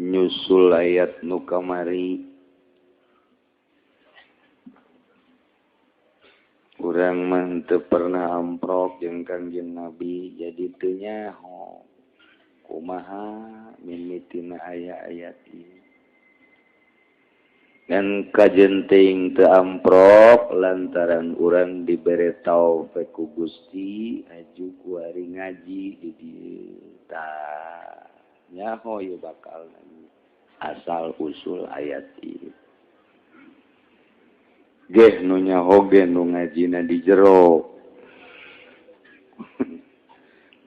Nyusul ayat nu kamari, urang mah teu pernah amprok jeung Kangjeng Nabi, jadi teu nyaho kumaha mimitina aya ayat ieu. Dan kajen teuing teu amprok lantaran urang dibere taufik ku Gusti aju kuari ngaji di dieu. Tah, nyaho ieu bakal asal usul ayat ieu. Geh nu nyaho ge nu ngajina di jero,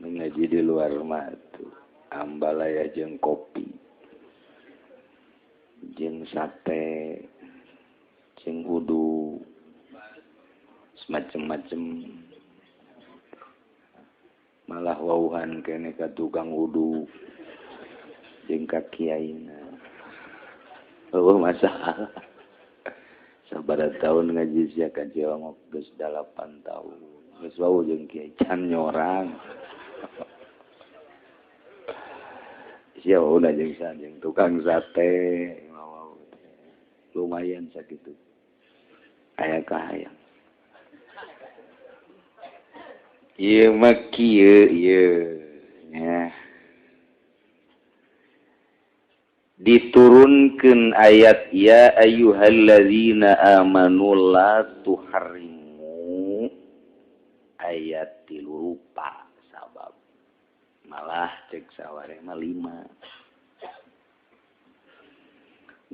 nu ngaji di luar mah tuh ambalaya jeung kopi jeung sate jeung udu semacam-macam, malah wauhan kene ka tukang udu jeung ka kiaina. Oh, masalah sabaraha tahun ngaji sia ka Cilongok? Geus 8 tahun. Geus wau jeung kiai can nyorang sia wau jeung jeung tukang sate. Lumayan sakitu aya kahayang ieu mah kieu ieu nya. Diturunkeun ayat ya ayyuhallazina amanu la tuharrimu, ayat 3 rupa sabab, malah cek saware mah 5.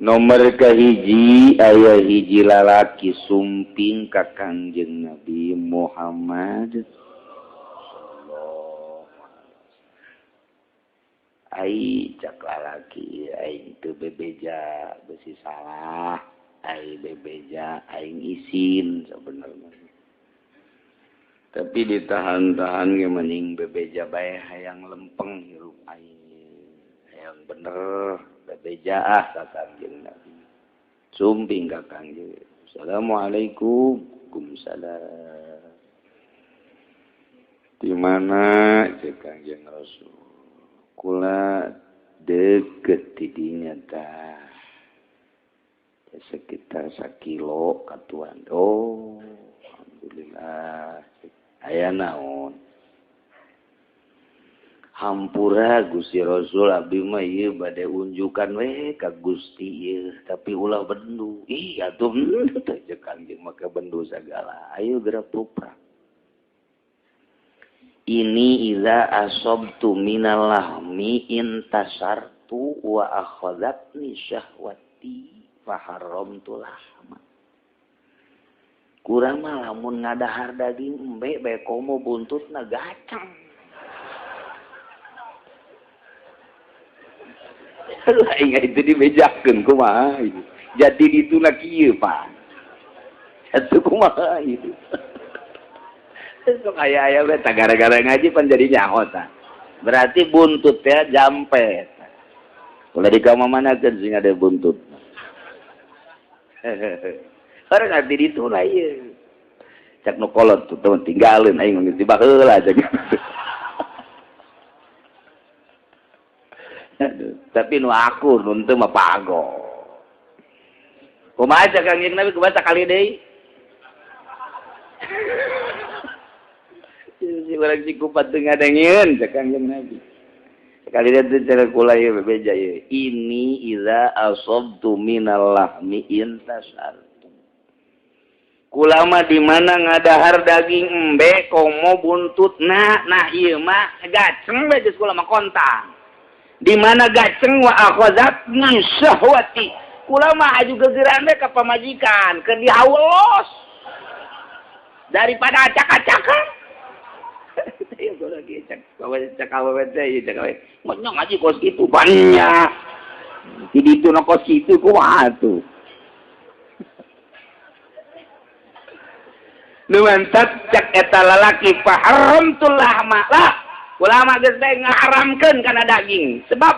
Nomor kahiji, aya hiji lalaki sumping ka Kangjeng Nabi Muhammad. Ai cak lalaki, aing teu bebeja besi salah, ai bebeja aing isin sebenarnya. Tapi ditahan-tahan ge mending bebeja bae, hayang lempeng hirup aing. Hayang bener bebeja ah ka Kangjeng Nabi. Sumping ka Kangjeng. Assalamualaikum. Waalaikumsalam. Di mana cek Kangjeng Rasul? Kula deket tidinya tah. Sekitar sakilo katuan. Oh, alhamdulillah. Aya naon? Hampura Gusti Rasul, abdi mah ieu bade unjukan we ka Gusti ieu, tapi ulah bendu. Ih, atuh teh cek Kangjeng make bendu sagala. Ayo gerak puprak. Ini iza asabtu minal lahmi intasartu wa akhadhatni syahwati faharramtu lahma. Kurang mah lamun ngadahar daging embe bae komo buntutna gacang. Aduh, aing itu dibejakeun kumaha itu. Jadi dituna kieu, Pak. Atuh kumaha itu. Sok aya-aya we tah gara-gara ngaji pan jadi nyaho tah. Berarti buntut ya jampe. Ulah di kamamanakeun sing ada buntut. Orang ngerti dituna ieu. Cak nu kolot tuh teman tinggalin aing geus dibaheula cak. Aduh, tapi nu akur nu teu mah pago. Kumaha cak Kangjeng Nabi kumaha sakali deui? Si urang cikupat teu ngadengieun cak Kangjeng Nabi. Sekali deui teh cara kula ieu bebeja ieu. Ini iza asabtu minal lahmi intasartu. Kula mah di mana ngadahar daging embe komo buntutna, nah ieu mah gaceng we geus kula mah kontang. Di mana gaceng wa akhazatni syahwati. Kula mah aju gegeran we ka pamajikan, keur dihaulos. Daripada acak-acakan. Ieu kula ge cak bawa cak awewe teh ieu cak awewe. Monyong ngaji kos kitu banyak. Di ditu na kos kitu kumaha tuh. Nu mantat cak eta lalaki faharamtul lahma lah. Ulama geus bae ngaharamkeun kana daging. Sebab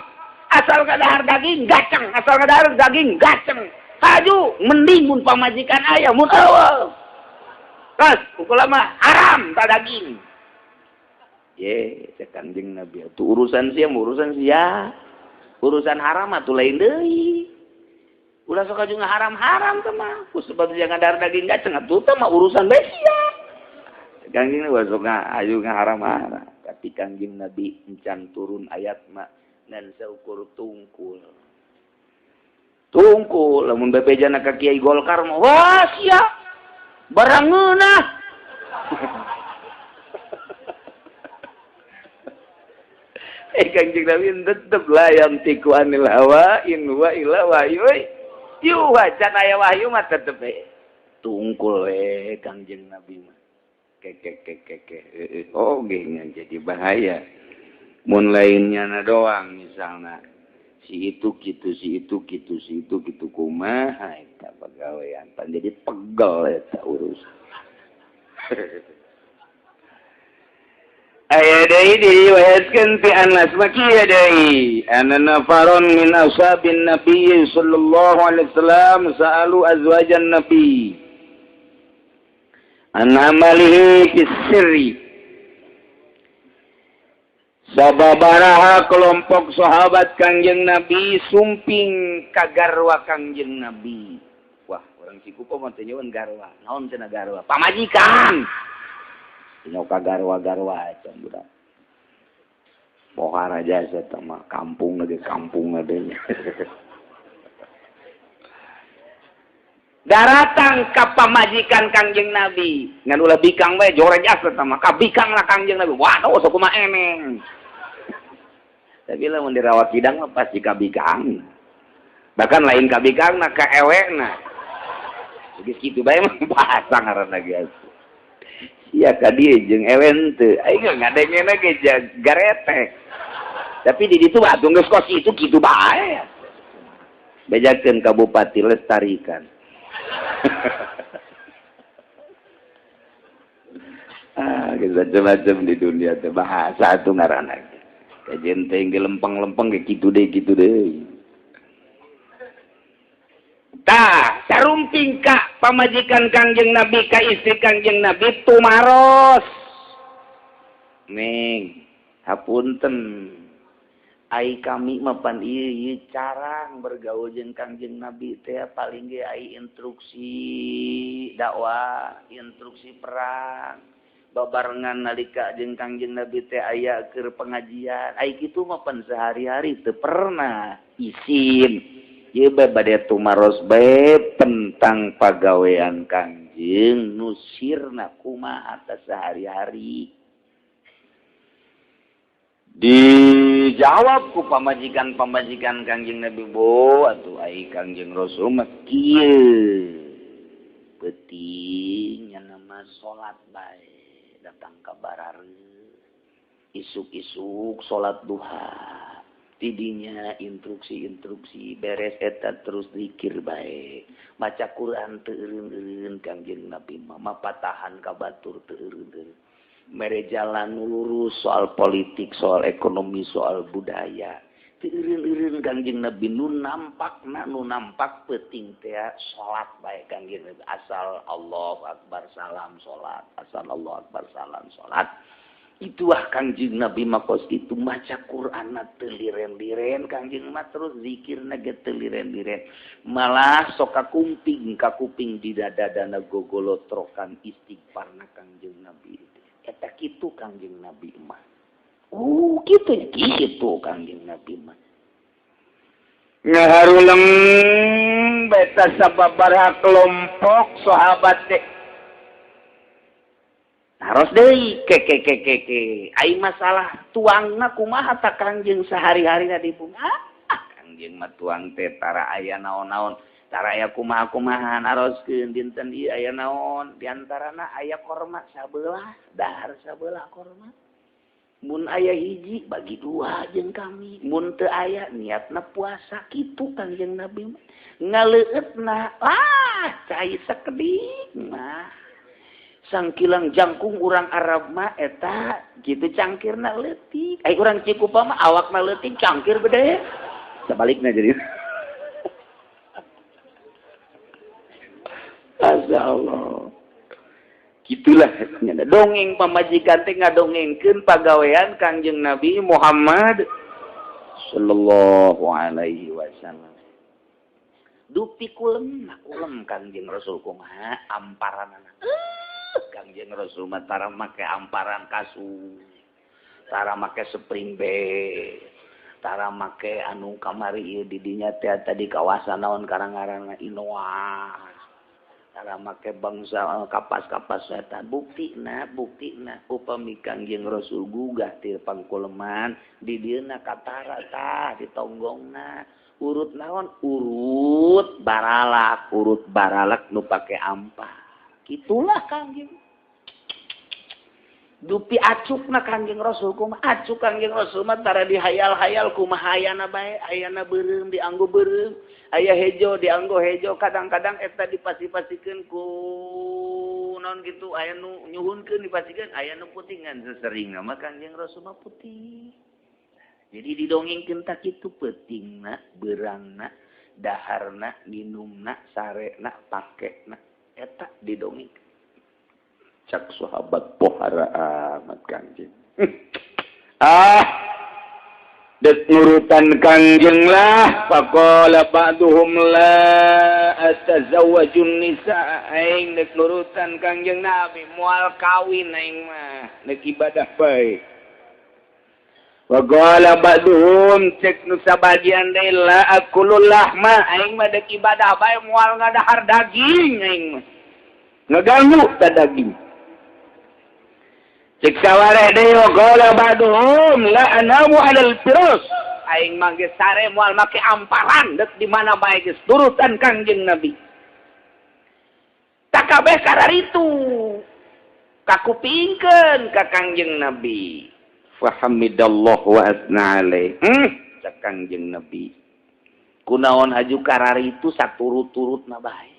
asal kadahar daging gaceng, asal kadahar daging gaceng. Haju mending mun pamajikan aya mun eueuh. Terus ulama haram ta daging. Ye, cek Kangjeng Nabi atuh urusan sia urusan sia. Urusan haram atuh lain deui. Ulah sok juga haram-haram teh mah. Ku sebab jangan dahar daging gaceng atuh teh mah urusan bae sia. Kangjeng sok ayu haram-haram. Tapi Kangjeng Nabi encan turun ayat mah ngan saukur tungkul. Tungkul lamun bebejana ka Kiai Golkar mah wah sia. Barang ngeunah. Kangjeng Nabi tetep la yantiqu anil hawa in huwa illa wahyu yuha, can aya wahyu mah tetep we tungkul we Kangjeng Nabi mah. Keke keke keke oh geunya jadi bahaya mun lainnya na doang misalna si itu kitu si itu kitu si itu kitu kumaha eta pagawean pan jadi pegel eta urusan. Aya deui diriwayatkeun ti Anas mah kieu deui anna nafaron min ashabin nabi sallallahu alaihi wasallam sa'alu azwajan nabi an amalihi fis sirri. Sababaraha kelompok sahabat Kangjeng Nabi sumping ka garwa Kangjeng Nabi. Wah, orang Cikupa mah teu nyeun garwa. Naon cenah garwa? Pamajikan. Nyoka garwa-garwa acan budak. Pohara jasa eta mah kampung lagi kampung adanya. Daratang ka pamajikan Kangjeng Nabi. Ngan ulah bikang bae jore jasa eta mah. Ka bikang lah Kangjeng Nabi. Waduh sok kumaha eneng. Tapi lamun dirawat kidang mah pasti ka bikang. Bahkan lain ka bikang na ka ewekna. Geus kitu bae mah bahasa ngaranna geus. Iya ka dieu jeung ewen teu. Aing ngadengena ge garetek. Tapi di ditu atuh geus kos itu kitu bae. Bejakeun ka bupati lestarikan. Ah, geus macam-macam di dunia teh bahasa atuh ngaranna. Kajian teh ge lempeng-lempeng ge kitu deui kitu deui. Tah, sarumping ka pamajikan Kangjeng Nabi ka istri Kangjeng Nabi tumaros. Neng, hapunten. Ai kami mah pan ieu carang bergaul jeung Kangjeng Nabi teh paling ge ai instruksi dakwah, instruksi perang. Babarengan nalika jeung Kangjeng Nabi teh aya keur pengajian. Ai kitu mah pan sehari-hari teu pernah isin. Ieu bae bade tumaros bae tentang pagawean Kangjeng nu sirna kumaha atas sehari-hari. Dijawab ku pamajikan-pamajikan Kangjeng Nabi bo atuh ai Kangjeng Rasul mah kieu. Peuting nya mah salat bae datang ka barare. Isuk-isuk salat duha. Tidinya instruksi-instruksi beres eta terus zikir bae maca Quran teu eureun-eureun Kangjeng Nabi mah patahan ka batur teu eureun-eureun mere jalan lurus soal politik soal ekonomi soal budaya teu eureun-eureun Kangjeng Nabi nu nampakna nu nampak peuting teh salat bae Kangjeng Nabi asal Allahu akbar salam salat asal Allahu akbar salam salat. Itulah Kangjeng Nabi makos itu maca Quran teu liren-liren Kangjeng mah terus zikirna ge teu liren-liren malah sok kakumping kakuping di dada-dana gogolotrokan istighfarna Kangjeng Nabi eta kitu Kangjeng Nabi mah. Kitu nya kitu Kangjeng Nabi mah ngaharuleng beta sababaraha kelompok sahabat teh harus deui ke ke ke ke ke ai masalah tuangna kumaha ta Kangjeng sehari-harina di bumi. Ah, Kangjeng mah tuang teh tara aya naon-naon tara aya kumaha-kumaha naroskeun dinten ieu aya naon diantarana aya korma sabelah dahar sabelah korma mun aya hiji bagi dua jeung kami mun teu aya niatna puasa kitu Kangjeng Nabi mah ngaleueutna ah cai sakedik mah sangkilang jangkung urang Arab mah eta gitu cangkirna leutik ai urang Cikupa mah awakna leutik cangkir gede sebalikna jadi. Masya Allah gitulah dongeng pamajikan teh ngadongengkeun pagawean Kangjeng Nabi Muhammad sallallahu alaihi wasallam. Dupi kulem kulem Kangjeng Rasul kumaha amparanana. Kangjeng Rasul mah tara make amparan kasur, tara make spring bed, tara make anu kamari ieu di dinya teh tadi kawasan naon karang-ngaranna Inoa. Tara make bangsa kapas-kapas eta buktina upami Kangjeng Rasul gugah ti pangkuleman di dieuna katara tah di tonggongna urut naon urut baralak nu pake ampar kitulah Kangjeng. Dupi acukna Kangjeng Rasul kumaha acuk Kangjeng Rasul mah tara dihayal-hayal kumaha hayana bae hayana beureum dianggo beureum aya hejo dianggo hejo kadang-kadang eta dipasi-pasikeun ku naon kitu aya nu nyuhunkeun dipasikeun aya nu putingan seseringna mah Kangjeng Rasul mah putih. Jadi didongengkeun tak kitu peutingna beurangna daharna minumna sarena pakena eta didongengkeun. Cak sahabat pohara amat Kangjeng. Ah, dek nurutan Kangjeng lah. Faqala ba'duhum la atazawwajun nisa. Aing dek nurutan Kangjeng Nabi moal kawin aing mah dek ibadah bae. Faqala ba'duhum cek nu sabagian deui la akulul lahma aing mah dek ibadah bae moal ngadahar daging aing mah. Ngaganggu ta daging. Cek saware deui qala ba'duhum la anamu 'alal firas. Aing mah geus sare moal make amparan deuk di mana bae geus turutan Kangjeng Nabi. Takabeh kararitu kakupingkeun ka Kangjeng Nabi. Fahamidallahu wa asna alaih. Cek Kangjeng Nabi. Kunaon haju kararitu saturut-turutna bae.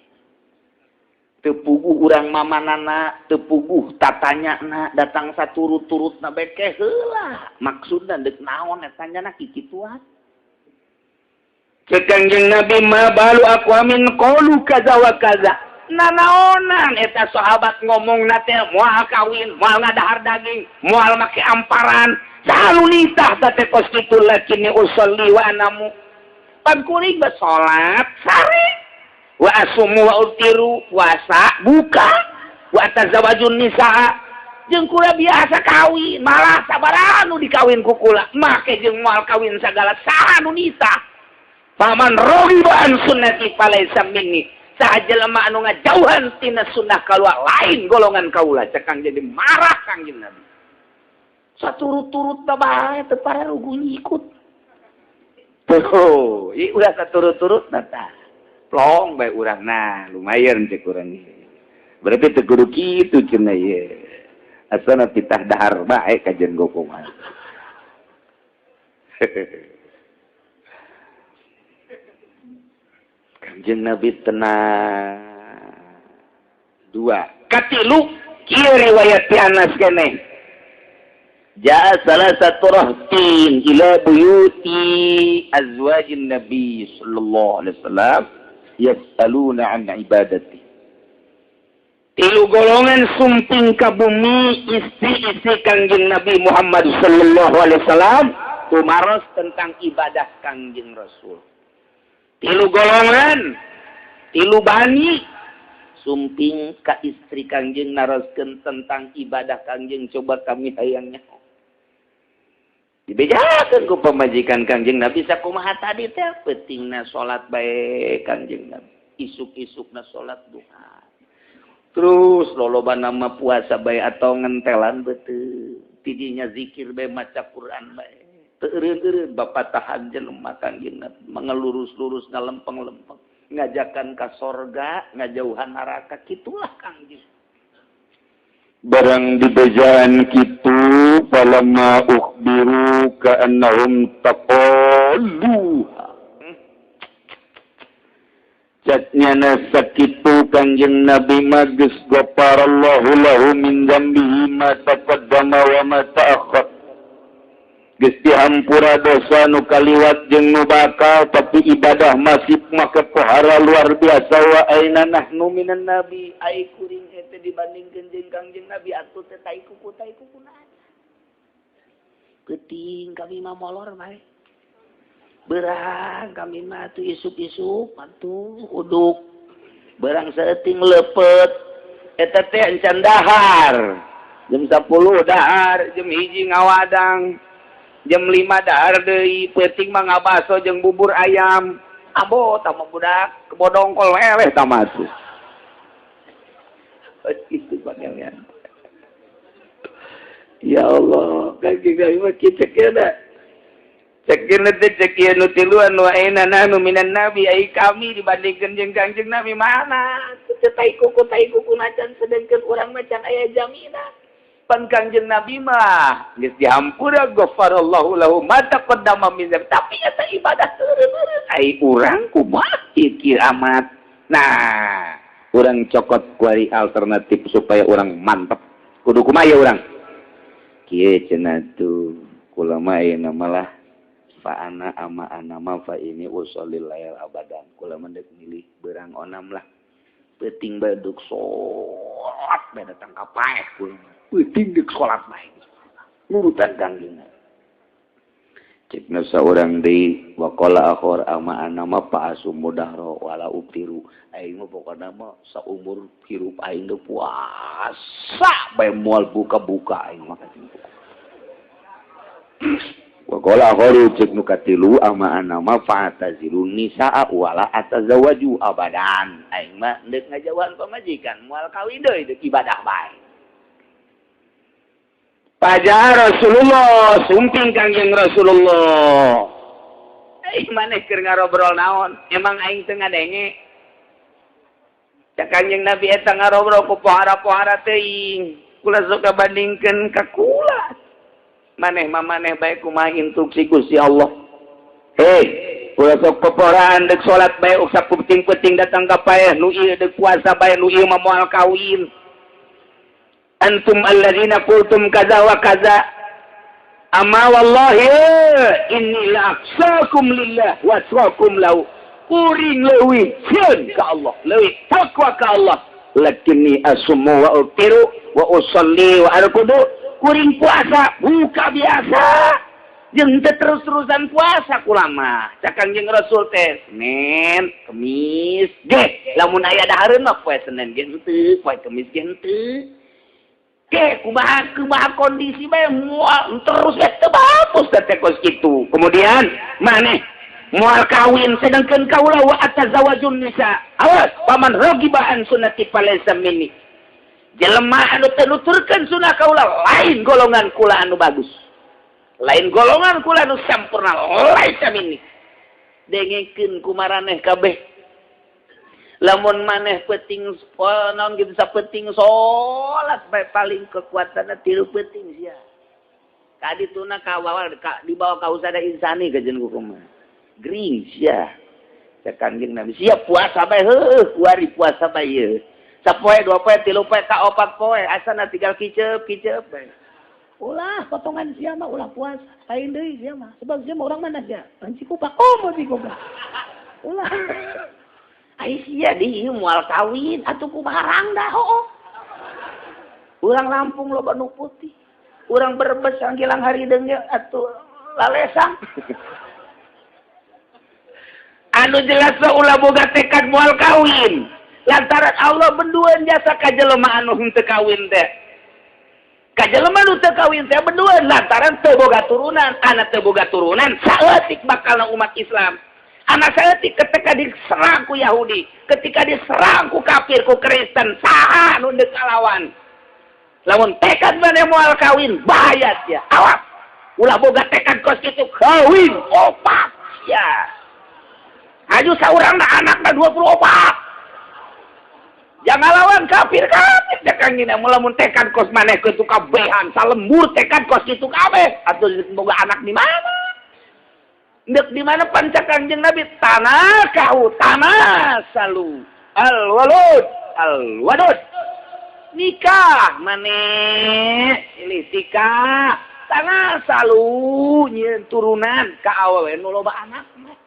Tepuguh urang mamanana, tepuguh tatanyana, datang saturut-turutna bae ke heula. Maksudna deuk naon eta nya kikituan. Cek Kangjeng Nabi ma balu aqwamin qalu kaza wa kaza. Nanaonan eta sahabat ngomongna teh moal kawin, moal ngadahar daging, moal make amparan. Saha nitah teh kos kitu lakini usolli wa anamu. Pan kuring bae salat sare. Wa asumu wa utiru puasa buka wa tazawwajun nisaa jeung kula biasa kawin malah sabaraha nu dikawin ku kula make jeung moal kawin sagala saha nu nitah. Faman raghiba an sunnati falaisa minni. Saha jelema anu ngajauhan tina sunnah kaula lain golongan kaula. Cek Kang jadi marah Kangjeng Nabi. Saturut-turut bae teu pararuguh ngikut. Tuh, ieu ulah saturut-turut tah. Plong bae urang nah lumayan cek urang berarti teu kudu kitu cenah ieu asana titah dahar bae kajen gokoman. Kangjeng Nabi tenang dua katilu kieu riwayat ti Anas keneh jaa salah satu rahtin ila buyuti azwajin Nabi sallallahu alaihi wasallam yas'aluna an ibadati. Tilu golongan sumping ka bumi istri-istri Kangjeng Nabi Muhammad sallallahu alaihi wasallam tumaros tentang ibadah Kangjeng Rasul. Tilu golongan, tilu bani sumping ka istri Kangjeng naroskeun tentang ibadah Kangjeng coba kami hayangnya. Dibejakeun ku pamajikan Kangjeng Nabi sakumaha tadi teh peutingna salat bae Kangjeng Nabi. Isuk-isukna salat duha. Terus loloba nama puasa bae atau ngentelan beuteung. Tidinya zikir bae maca Quran bae. Teu eureun-eureun bapatahan jelema Kangjeng Nabi mengelurus-lurus ngalempeng-lempeng ngajakan ka sorga ngajauhan neraka kitulah Kangjeng. Barang dibejaan kitu falamma ukhbiru ka'annahum taqallu. Caknya sakitu Kangjeng Nabi mah geus ghafarallahu lahu min dzambihi ma taqaddama wa ma ta'akhkhar. Geus dihampura dosa nu kaliwat jeung nu bakal tapi ibadah masih make pohara luar biasa wa aina nahnu minan nabi ai kuring eta dibandingkeun jeung Kangjeng Nabi atuh teh tai kuku na. Peuting kami mah molor bae. Berang kami mah tuh isuk-isuk atuh uduk. Berang saeuting lepet. Eta teh encan dahar. Jam 10 dahar, jam 1 ngawadang. Jam 5 dahar deui, peuting mah ngabaso jeung bubur ayam. Ambo tah mah budak kebodongkol eleh tah mah tuh. Itu pangeran. Ya Allah, kan kita mah kieu da. Cek teh cek ieu nu tiluan wa aina nahnu minan nabi, ai kami dibandingkeun jeung Kangjeng Nabi mana? Teu tai kuku nacan, sedengkeun urang mah can aya jaminan. Pan Kangjeng Nabi mah geus dihampura, ghafarallahu lahu ma taqaddama min dzambi. Tapi eta ibadah teureun-eureun. Ai urang kumaha kieu amat? Nah, urang cokot kuari alternatif supaya urang mantep. Kudu kumaha ya urang? Kieu cenah tuh kula mah ayeuna malah fa ana ama ana ma fa ini usholil lail abadan. Kula mah deuk milih beurang onam lah. Peuting bae deuk salat bae datang ka paeh kula. Peuting deuk salat bae. Nurutan Kangjeng. Cek nu saurang deui, waqala akhor ama ana ma fa asumu dahro wala uftiru. Aing mah pokona mah saumur hirup aing teh puasa bae, moal buka-buka aing mah. Waqala akharu, cek nu katilu, ama ana ma fa'tazilun nisaa wala atazawwaju abadan. Aing mah deuk ngajauhan pamajikan, moal kawin deui, deuk ibadah bae. Pajar Rasulullah, sumping Kangjeng Rasulullah. Eh, maneh keur ngarobrol naon? Emang aing teu ngadenge? Cak Kangjeng Nabi, eta ngarobrol ku pohara-pohara teuing. Kula sok bandingkeun ka kula. Maneh mah maneh bae, kumaha instruksi Gusti Allah. Hei, kula sok poporaan deuk salat bae uksa penting-penting datang ka paeh, nu ieu deuk puasa bae, nu ieu mah moal kawin. Antum alladzina qultum kaza wa kaza. Ama wallahi inni la akhsyakum lillah wa atqakum lahu. Kuring leuwih sieun ka Allah, leuwih takwa ka Allah. Lakinni asumu wa uftiru wa usalli wa arkudu. Kuring puasa buka biasa. Jeung teu terus-terusan puasa kula mah. Cak Kangjeng Rasul teh Senin, Kemis, ge lamun aya dahareun mah poe Senin ge henteu, poe Kemis ge henteu. Ke kumaha kumaha kondisi bae, moal terus we, teu bagus teh kos kitu. Kemudian maneh moal kawin, sedangkan kaula wa atazawajun nisa. Awas, paman ragiba an sunnati falaysa minni. Jelema anu teu nuturkeun sunah kaula lain golongan kula anu bagus. Lain golongan kula anu sampurna, laisa minni. Dengekeun ku maraneh kabeh. Lamun maneh penting, oh, naon gitu, sapenting salat bae, paling kekuatanna tilu penting sia. Kadituna ka ka dibawa ka usada insani kajen ku kumaha. Gering sia. Cek Kangjeng Nabi, siap puasa bae heuh, kuari puasa bae ieu. Sapoe, dua poe, tilu poe, ka opat poe, asana tinggal kicep kicep bae. Ulah potongan sia mah, ulah puasa. Lain deui sia mah. Sebab sia mah orang mana sia? Orang Cikupa. Oh, mau Cikupa. Ulah. Ai sia di moal kawin atuh kumaha rangda hooh. Urang Lampung loba nu putih. Urang Brebes sanggilang harideung ge atuh lalesang. Anu jelas mah ulah boga tekad moal kawin. Lantaran Allah benduan jasa ka jelema anu henteu kawin teh. Ka jelema nu teu kawin teh benduan lantaran teu boga turunan, anak teu boga turunan saeutik bakalna umat Islam. Anak saeutik ketika diserang ku Yahudi, ketika diserang ku kafir, ku Kristen, saha nu deuk kalawan? Lamun tekad maneh moal kawin, bahaya sia. Awas. Ulah boga tekad kos kitu, kawin opat sia. Aju saurangna anakna 24. Jangan lawan kafir kafir cek Kangjeng, lamun tekad kos maneh kitu kabehan salembur tekad kos kitu kabeh atuh boga anak di mana? Ndek di mana? Pan cek Kangjeng Nabi, tanakahu tanasalu al walud al wadud. Nikah maneh silih tikah, tanasalu, nyieun turunan ka awewe nu loba anak mah.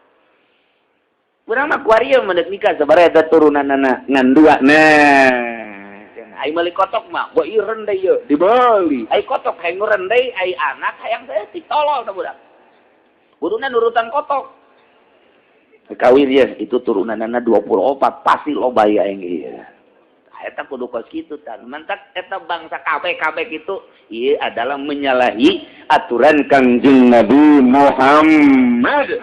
Urang mah kuari mah deuk nikah sabaraha eta turunanana ngan dua. Nah, ai meuli kotok mah gua ieu deui ieu dibeli. Ai kotok hayang nu deui, ai anak hayang saeutik, tolol tah budak. Kuduna nurutan kotok. Kawin ya, itu turunanana 24 pasti loba ya yang ieu. Eta kudu kos kitu tah. Mantak eta bangsa kabeh kabeh kitu ieu adalah menyalahi aturan Kangjeng Nabi Muhammad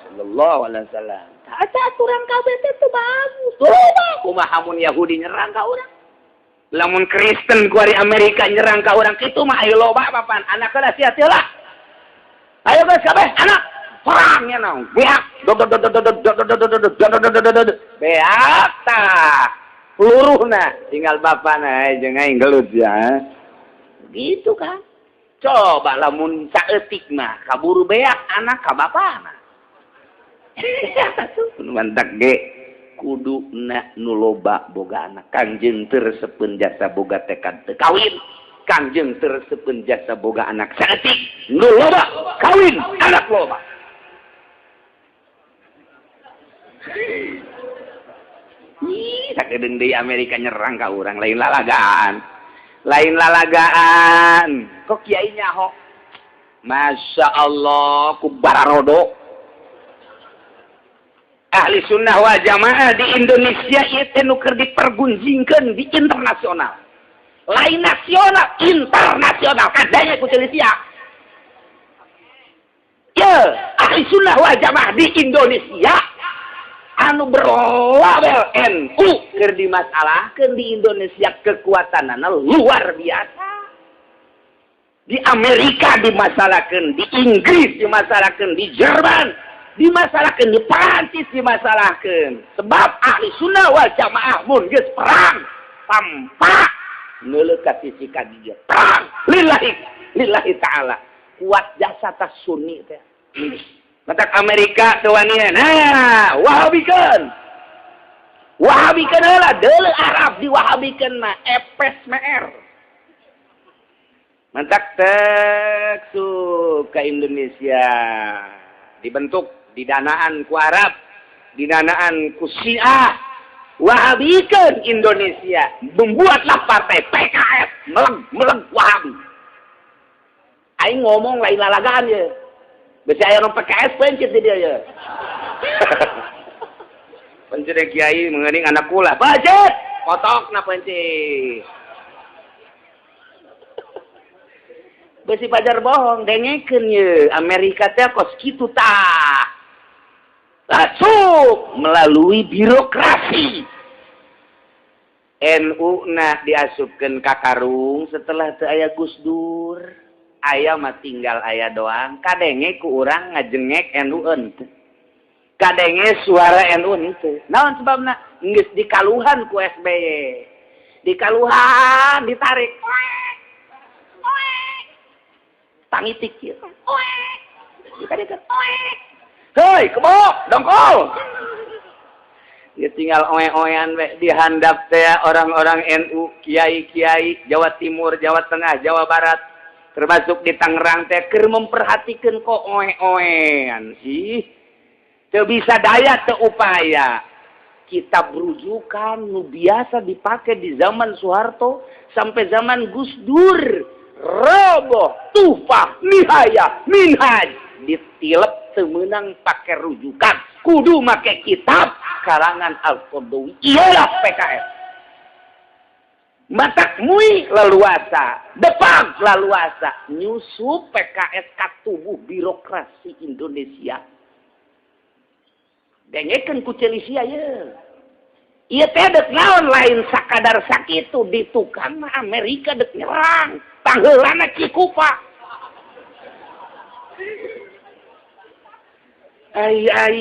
sallallahu alaihi wasallam. Eta aturan kabeh teh teu bagus. Coba kumaha mun Yahudi nyerang ka urang? Lamun Kristen ku ari Amerika nyerang ka urang kitu mah ayo loba papan anak heula sia teu lah. Ayo geus kabeh anak perangnya naon beak dod dod dod dod dod dod dod dod dod dod dod beak tah luruhna tinggal bapana jeung aing gelut ya gitu kan. Coba lamun saeutik mah kaburu beak anak ka bapana. Mantak ge kuduna nu loba boga anak. Kangjeng teu resepeun jasa boga tekad teu kawin, Kangjeng teu resepeun jasa boga anak saeutik. Nu loba kawin anak loba. Ih, sakedeung deui Amerika nyerang ka urang lain lalagaan. Lain lalagaan. Kok kiai nyaho? Masya Allah, ku bararodo. Ahli sunnah wal jamaah di Indonesia ieu teh nu keur dipergunjingkeun di internasional. Lain nasional, internasional. Kadanya ku Indonesia. Ye, ahli sunnah wal jamaah di Indonesia anu berlabel NU keur dimasalahkeun di Indonesia kekuatanana luar biasa. Di Amerika dimasalahkeun, di Inggris dimasalahkeun, di Jerman dimasalahkeun, di Perancis dimasalahkeun. Sebab ahli sunnah wal jamaah mun geus perang tanpa neuleuh ka sisi ka dieu. Perang lillahi lillahi ta'ala. Kuat jasa tas sunni teh. Matak Amerika teu wanian. Nah, wahabikeun. Wahabikeun heula deuleu Arab diwahabikeun mah epes meer. Mantak tek su ka Indonesia dibentuk didanaan ku Arab, didanaan ku Syiah. Wahabikeun Indonesia, membuatlah partai PKS meleg-meleg Wahabi. Aing ngomong lain lalagaan ye. Besi aya nu PKS pencit di dia ya. Pencit kiai mengening anak kula. Budget kotokna pencit. Besi pajar bohong dengekeun ye. Amerika teh kos kitu tah. Masuk melalui birokrasi. NU na diasupkeun ka karung setelah teu aya Gus Dur. Aya mah tinggal aya doang. Kadenge ku urang ngajengek NU henteu. Kadenge suara NU henteu. Naon sebabna? Geus dikaluhan ku SBY. Dikaluhan ditarik. Oek. Tangitik kieu. Oek. Dikadekeun. Oek. Hei, kebo, dongkol. Dia tinggal oe-oean we dihandap teh orang-orang NU, kiai-kiai Jawa Timur, Jawa Tengah, Jawa Barat, termasuk di Tangerang teh keur memperhatikan kok oe-oean sih. Teu bisa daya teu upaya. Kitab rujukan nu biasa dipakai di zaman Soeharto sampai zaman Gus Dur, roboh, tufah, nihayah, minhaj, ditilep teu meunang pake rujukan, kudu make kitab karangan Al-Qaradawi. Iyalah PKS. Matak mui leluasa, depan leluasa nyusup PKS ka tubuh birokrasi Indonesia. Dengekeun ku Celisia ye. Ieu teh dek naon lain sakadar sakitu di tukang mah Amerika dek nyerang. Pangheulana Cikupa. Ai ai.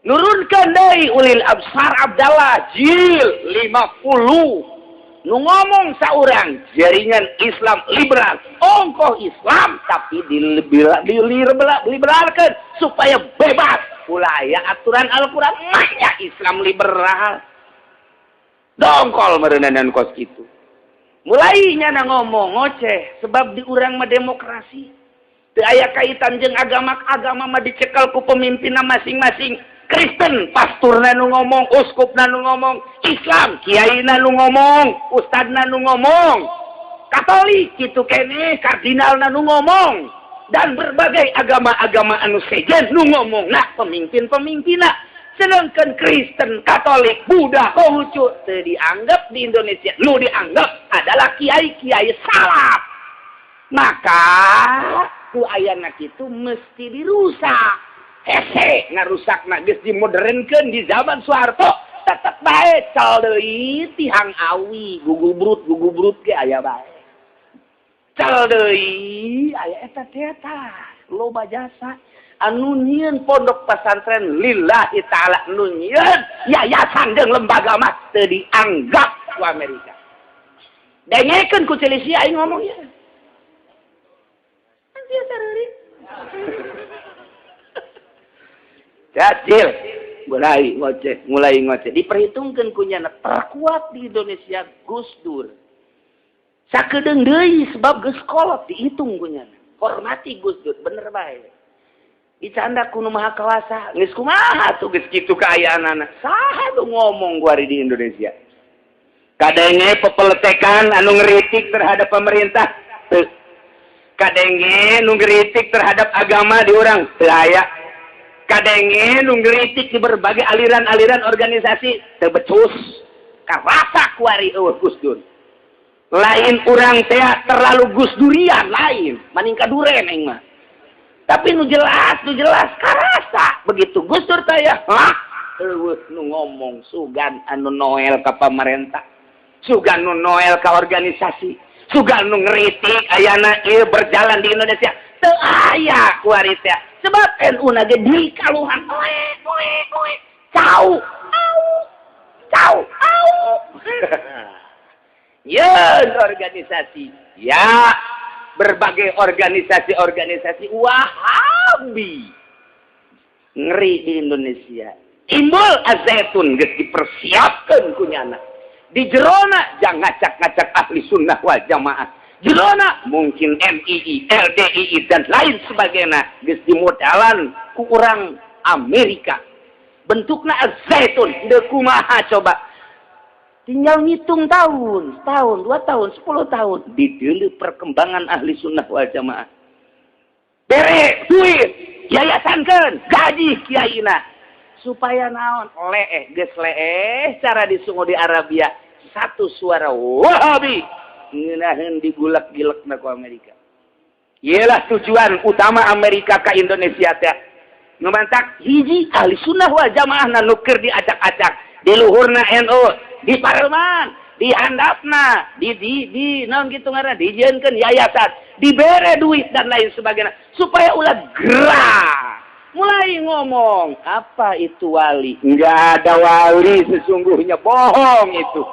Nurunkan deui ulil absar Abdallah jil 50. Nu ngomong saurang jaringan Islam liberal, ongkoh Islam tapi diliberalkan supaya bebas. Ulah aya aturan Al-Qur'an mah Islam liberal. Dongkol meureunan kos kitu. Mulai nyana ngomong ngoceh sebab di urang mah demokrasi. Teu aya kaitan jeung agama, agama mah dicekal ku pemimpinna masing-masing. Kristen pasturna nu ngomong, uskupna nu ngomong, Islam kiaina nu ngomong, ustadna nu ngomong, Katolik kitu keneh kardinalna nu ngomong. Dan berbagai agama-agama anu sejen nu ngomong, nah, pemimpin-pemimpinna. Sedangkan Kristen, Katolik, Buddha, Konghucu teu dianggap di Indonesia. Nu dianggap adalah kiai-kiai salaf. Maka ku ayana kitu mesti dirusak. Hese ngarusakna, geus dimodernkeun di zaman Soeharto, tetep bae cal deui tihang awi gugubrut gugubrut ge aya bae. Cal deui aya eta teh, loba jasa anu nyieun pondok pesantren lillahi ta'ala, nu nyieun yayasan jeung lembaga mah teu dianggap ku Amerika. Dengekeun ku Celisia aing ngomong ya. Sia sareurit. Cacil mulai ngoceh, mulai ngoceh. Diperhitungkan kunyana terkuat di Indonesia Gus Dur. Sakedeung deui sebab geus kolot dihitung kunyana. Hormati Gus Dur, bener bae. Dicanda ku nu maha kawasa, geus kumaha tuh geus kitu kaayaanana. Saha tuh ngomong kuari di Indonesia? Kadenge pepeletekan anu ngeritik terhadap pemerintah? Teu. Kadenge nu ngeritik terhadap agama di urang? Teu aya. Kadenge nu ngeritik di berbagai aliran-aliran organisasi? Teu becus. Karasa kuari eueuh Gus Dur. Lain urang teh terlalu Gus Durian, lain, maning kaduren aing mah. Tapi nu jelas, nu jelas karasa begitu Gus Dur teh ya, hah? Eueuh nu ngomong, sugan anu noel ka pamarentah, sugan nu noel ka organisasi, sugan nu ngeritik ayana ieu berjalan di Indonesia teu aya kuari teh. Sebab NU na ge dikaluhan oe oe oe, cau au cau au. Yeun organisasi ya, berbagai organisasi-organisasi Wahabi ngeri di Indonesia. Timbul Al-Zaytun, geus dipersiapkan kunyana di jerona, jangan ngacak-ngacak ahli sunnah wal jamaah. Jerona mungkin MII, LDII, dan lain sebagainya geus dimodalan ku urang Amerika, bentukna Al-Zaytun. Deuk kumaha coba, tinggal ngitung tahun, tahun, 2 tahun, 10 tahun didulu perkembangan ahli sunnah wal jamaah. Bere duit, yayasankan, gaji kiaina supaya naon, leeh geus leeh cara di Saudi Arabia, satu suara Wahabi ngeunaheun digulak-gilek ku Amerika. Iyalah tujuan utama Amerika ke Indonesia teh ngemantak hiji ahli sunnah wal jamaah nu keur diacak-acak di luhurna NU, di parlemen, di handapna, di naon gitu ngaranna, dijieunkeun yayasan, dibere duit dan lain sebagainya supaya ulah gerak mulai ngomong apa itu wali. Nggak ada wali sesungguhnya, bohong itu.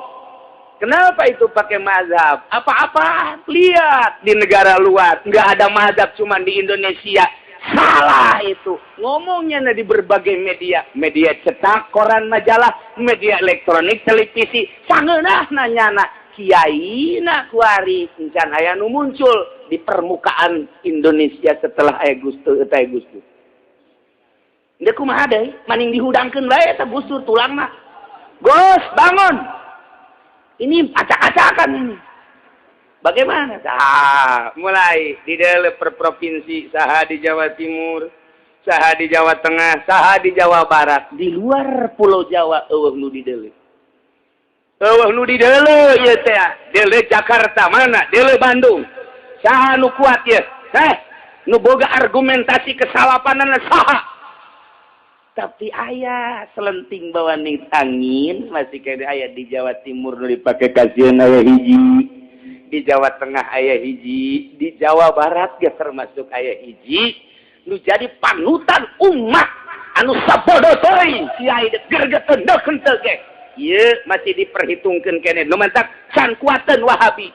Kenapa itu pakai mazhab apa-apa? Lihat di negara luar nggak ada mazhab, cuman di Indonesia. Salah itu ngomongnya di berbagai media, media cetak, koran, majalah, media elektronik, televisi. Sangeunah nanyana kiai na kuari encan aya nu muncul di permukaan Indonesia setelah aya Gus Dur eta. Gus Dur Dia kumaha deui, maning dihudangkeun bae eta Gus Dur tulangna. Gus, bangun. Ini acak-acakan ini. Bagaimana? Nah, mulai di dalam per provinsi, saha di Jawa Timur, saha di Jawa Tengah, saha di Jawa Barat, di luar Pulau Jawa eueuh nu di deuleu. Eueuh nu di deuleu ieu teh, deuleu Jakarta mana? Deuleu Bandung. Saha nu kuat ye? Heh, nu boga argumentasi kesalapanana saha? Tapi aya selenting bawaning angin masih kene aya di Jawa Timur nu dipake kasieun aya hiji, di Jawa Tengah aya hiji, di Jawa Barat ge termasuk aya hiji nu jadi panutan umat anu sabodo teuing kiai gergeteun deukeun teu ge ieu masih diperhitungkeun kene. Nu mantak can kuateun Wahabi,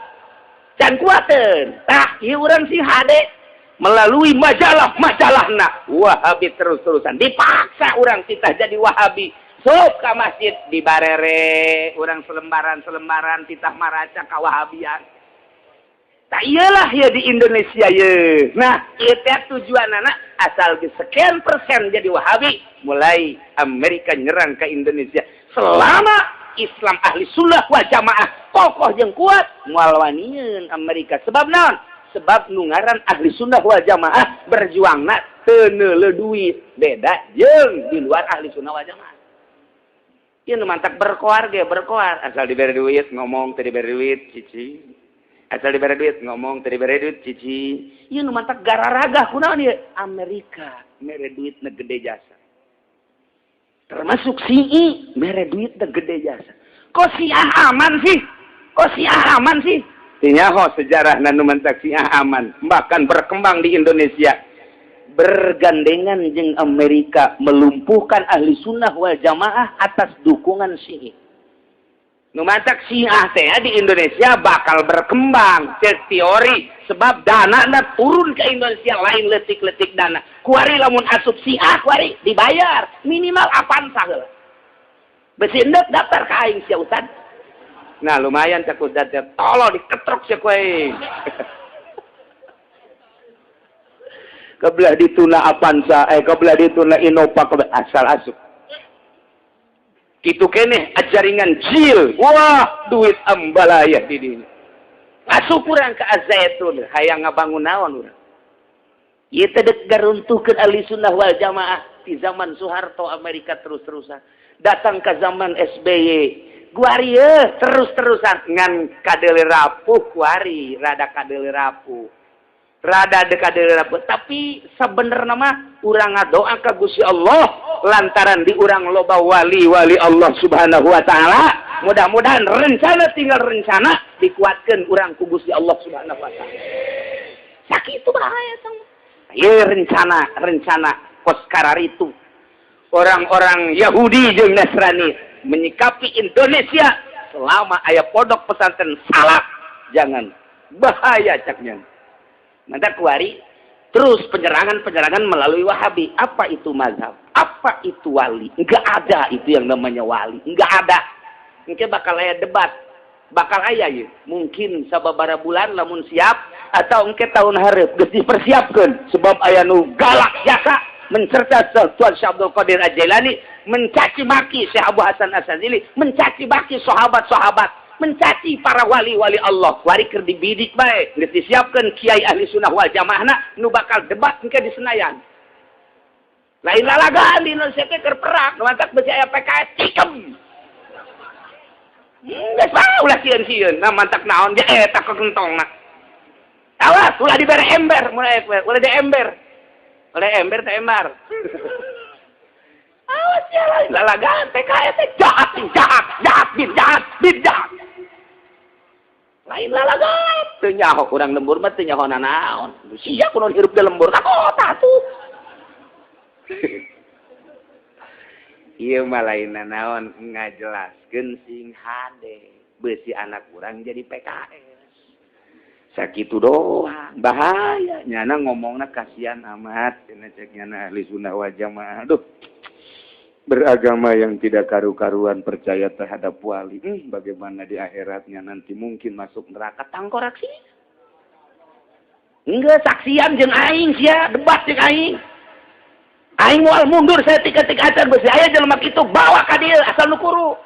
can kuateun. Tah, ieu urang sing hade melalui majalah-majalahna Wahabi terus-terusan dipaksa urang titah jadi Wahabi. Sok ka masjid di barere urang selembaran-selembaran titah maraca kawahabian. Tak iyalah ya di Indonesia ye. Nah, ieu teh tujuanana asal di sekian persen jadi Wahabi, mulai Amerika nyerang ke Indonesia. Selama Islam ahli sunnah wal jamaah kokoh jeung kuat, moal wanian Amerika. Sebab naon? Sebab nu ngaran ahli sunnah wal jamaah berjuangna teu neuleuh duit, beda jeung di luar ahli sunnah wal jamaah. Ieu nu mantak berkoar ge berkoar, asal dibere duit ngomong, teu dibere duit cici. Asal dibere duit ngomong, teu dibere duit cici. Ieu nu mantak gararagah kunaon ieu? Amerika mere duitna gede jasa. Termasuk Syi'i mere duitna gede jasa. Kok Syiah aman sih? Kok Syiah aman sih? Tinyaho sejarah nu mantak Syiah aman, bahkan berkembang di Indonesia. Bergandengan jeung Amerika melumpuhkan ahli sunnah wal jamaah atas dukungan Syi'i. Nu mantak Syiah teh di Indonesia bakal berkembang cek teori sebab dana na turun ke Indonesia lain letik-letik dana. Kuari lamun asup Syiah kuari dibayar minimal Avanza heula. Besi endek daftar ka aing sia Ustad. Nah lumayan cek Ustad teh tolong diketrok sia ku aing. Kebelah dituna Avanza, kebelah dituna Innova, kebelah asal asup. Kitu keneh ajaringan jil, wah duit ambalaya di dinya. Asup urang ke Azaitun, hayang ngabangun naon urang. Ieu teh dek garuntuhkeun ahli sunnah wal jamaah di zaman Soeharto Amerika terus-terusan. Datang ke zaman SBY, guari terus-terusan ngan kadeule rapuh kuari, rada kadeule rapuh. Rada kadeule rapuh, tapi sebenarnya mah urang ngadoa ka Gusti Allah lantaran di urang loba wali-wali Allah Subhanahu wa taala. Mudah-mudahan rencana tinggal rencana dikuatkeun urang ku Gusti Allah Subhanahu wa taala. Sakitu bahaya tong. Ieu rencana kos kararitu. Orang-orang Yahudi jeung Nasrani menyikapi Indonesia selama aya pondok pesantren salaf jangan bahaya caknya. Maka kuari terus penyerangan-penyerangan melalui Wahabi. Apa itu mazhab? Apa itu wali? Enggak ada itu yang namanya wali. Enggak ada. Mungkin bakal aya debat. Bakal aya ya. Mungkin sababaraha bulan lamun siap atau engke tahun hareup geus dipersiapkeun sebab aya nu galak jasa mencerca Tuan Syekh Abdul Qadir Al-Jailani, mencaci maki Syekh Abu Hasan Asy-Syadzili, mencaci maki sahabat-sahabat, mencaci para wali-wali Allah. Wari keur dibidik bae, geus disiapkeun kiai ahli sunnah wal jamaahna nu bakal debat engke di Senayan. Lain lalagaan di Indonesia teh keur perang, nu mantak besi aya PKS cikem. Geus bae ulah sieun-sieun, nah mantak naon ge eta kekentongna. Awas ulah dibere ember, mulai ulah di ember. Oleh ember teh embar. Awas ya lain lalagaan PKS teh jahat, jahat, jahat, bin jahat, bin jahat. Lain lalagaan teu nyaho urang lembur mah teu nyaho nanaon. Sia kunaon hirup di lembur ka kota tuh. Ieu mah lain nanaon ngajelaskeun sing hade beusi anak urang jadi PKS. Sakitu doang bahaya nyana ngomongna kasihan amat cenah cek nyana ahli sunnah wal jamaah. Aduh, beragama yang tidak karu-karuan percaya terhadap wali, bagaimana di akhiratnya nanti mungkin masuk neraka tangkorak sih. Enggak saksian jeung aing sia debat jeung aing. Aing moal mundur saya tika-tika acan beusi aya jelema kitu bawa ka dieu asal nu kuru.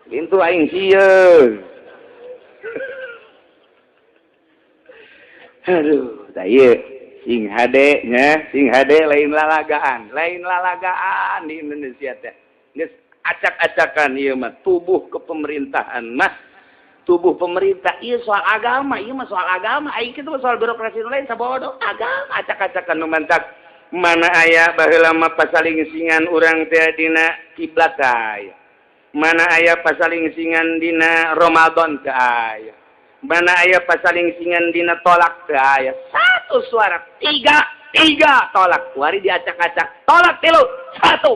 Pintu aing sieun. Aduh, tah ieu sing hade nya, sing hade lain lalagaan di Indonesia teh. Geus acak-acakan ieu mah tubuh kepemerintahan mah tubuh pemerintah ieu soal agama, ieu mah soal agama, aing kitu soal birokrasi nu lain sabodo agama acak-acakan nu mantak mana aya baheula mah pasaling-singan urang teh dina kiblat aya. Mana aya pasaling-singan dina Ramadan teh aya. Mana aya pasaling-singan dina tolak teh aya. Satu suara, tiga, tiga tolak. Wari diacak-acak, tolak 3, 1.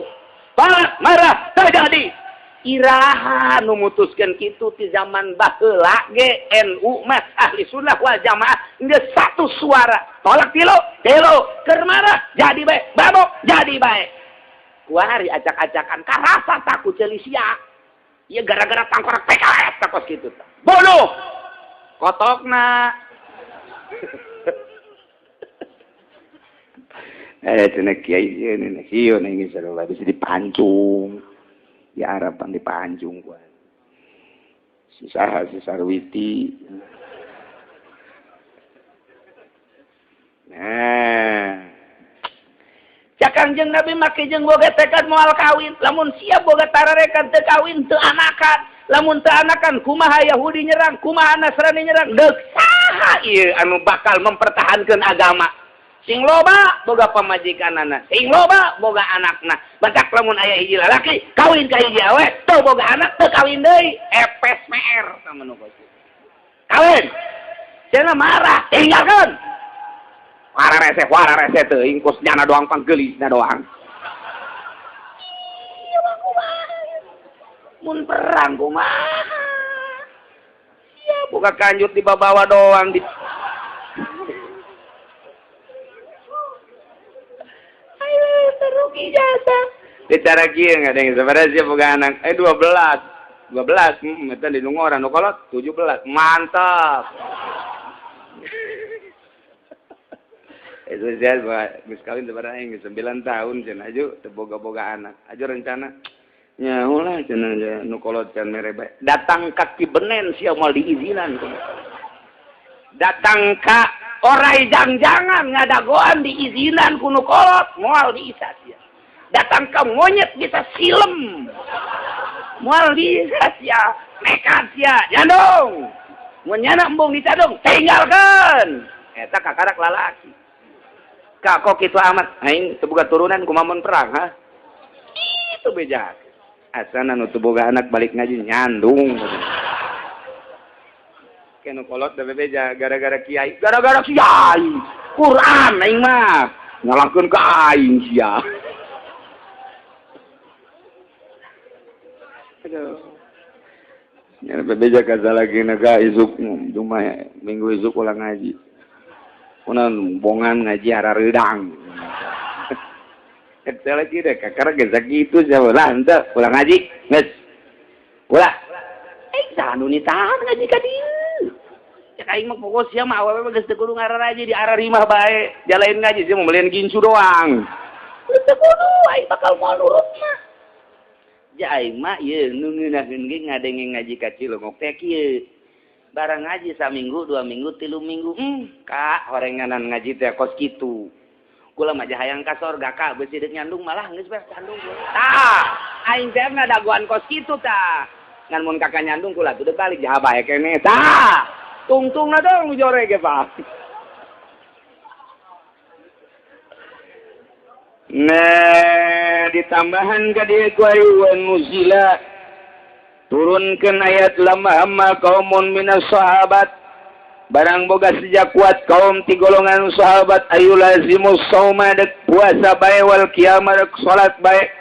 Tolak marah terjadi. Iraha nu mutuskeun kitu ti zaman baheula ge NU mah ahli sunnah wal jamaah geus satu suara. Tolak 3, 3, keur marah jadi bae, babok jadi bae. Kuari acak-acakan karasa takut ceuli sia. Ieu gara-gara tangkorak PKS takos kitu tah. Bodoh. Kotokna. Cenah kiai sieun sieun aing sarua bisa dipancung. Di Arab pan dipancung kuat. Si saha si Sarwiti. Nah, cak Kangjeng Nabi make jeung boga tekad moal kawin, lamun siap boga tararekan teu kawin teu anakan, lamun teu anakan kumaha Yahudi nyerang, kumaha Nasrani nyerang, deuk saha ieu anu bakal mempertahankeun agama. Sing loba boga pamajikanana, sing loba boga anakna. Batak lamun aya hiji lalaki kawin ka hiji awe, teu boga anak teu kawin deui, epes meer sama nu kawin. Cenah marah, tinggalkeun. Wara rese teuing kos nyana doang panggelisna doang. Iya mah kumaha. Mun perang kumaha. Sia boga kanjut di babawa doang di. Ayo terugi jasa. Bicara kieu ngadeng sabaraha sia boga anak? 12. 12, eta di Nungoran nu kolot 17. Mantap. Itu saya geus kawin sabaraha aing 9 tahun cenah aju teu boga-boga anak. Aju rencana nyaho lah cenah nu kolot can mere bae. Datang ka Kibenen sia moal diizinan. Datang ka orai jang-jangan ngadagoan diizinan ku nu kolot moal diisa sia. Datang ka monyet bisa silem. Moal diisa sia, nekat sia, nyandung. Mun nyana embung dicadung, tinggalkeun. Eta kakarak lalaki. Kak kok kitu amat aing teu boga turunan kumaha perang ha itu beja asana nu teu boga anak balik ngaji nyandung kenu kolot da bebeja gara-gara kiai Quran aing mah ngalahkeun ka aing sia. Aduh nya bebeja kasalagi naga isuk cuma minggu isuk ulang ngaji. Kunan bongan ngaji arareudang. Eta lagi deh kakara geus sakitu sia lah henteu ulah ngaji geus. Ulah. Saha nu nitahan ngaji ka dieu. Cek aing mah pokok sia mah awewe geus teu kudu ngararaji di ararimah bae. Jalain ngaji sia mah melian gincu doang. Geus teu kudu aing bakal moal nurut mah. Ja aing mah ieu nu ngeunaheun ge ngadenge ngaji ka Cilongok teh kieu. Barang ngaji saminggu, 2 minggu, 3 minggu, kak horenganan ngaji teh kos kitu. Kula mah hayang ka sorga kak beusi deuk nyandung malah geus bae candung. Tah, aing teh ngadagoan kos kitu tah. Ngan mun kakak nyandung kula tuh balik jaha bae keneh. Tah, tungtungna dong jore ge Pak. Nah, ditambahan ka dieu ku ayu nuzila. Turunkan ayat lama amma kaumun minas sahabat barang boga sejak kuat kaum ti golongan sahabat ayu lazimus sauma dek puasa bae wal qiyamah dek salat bae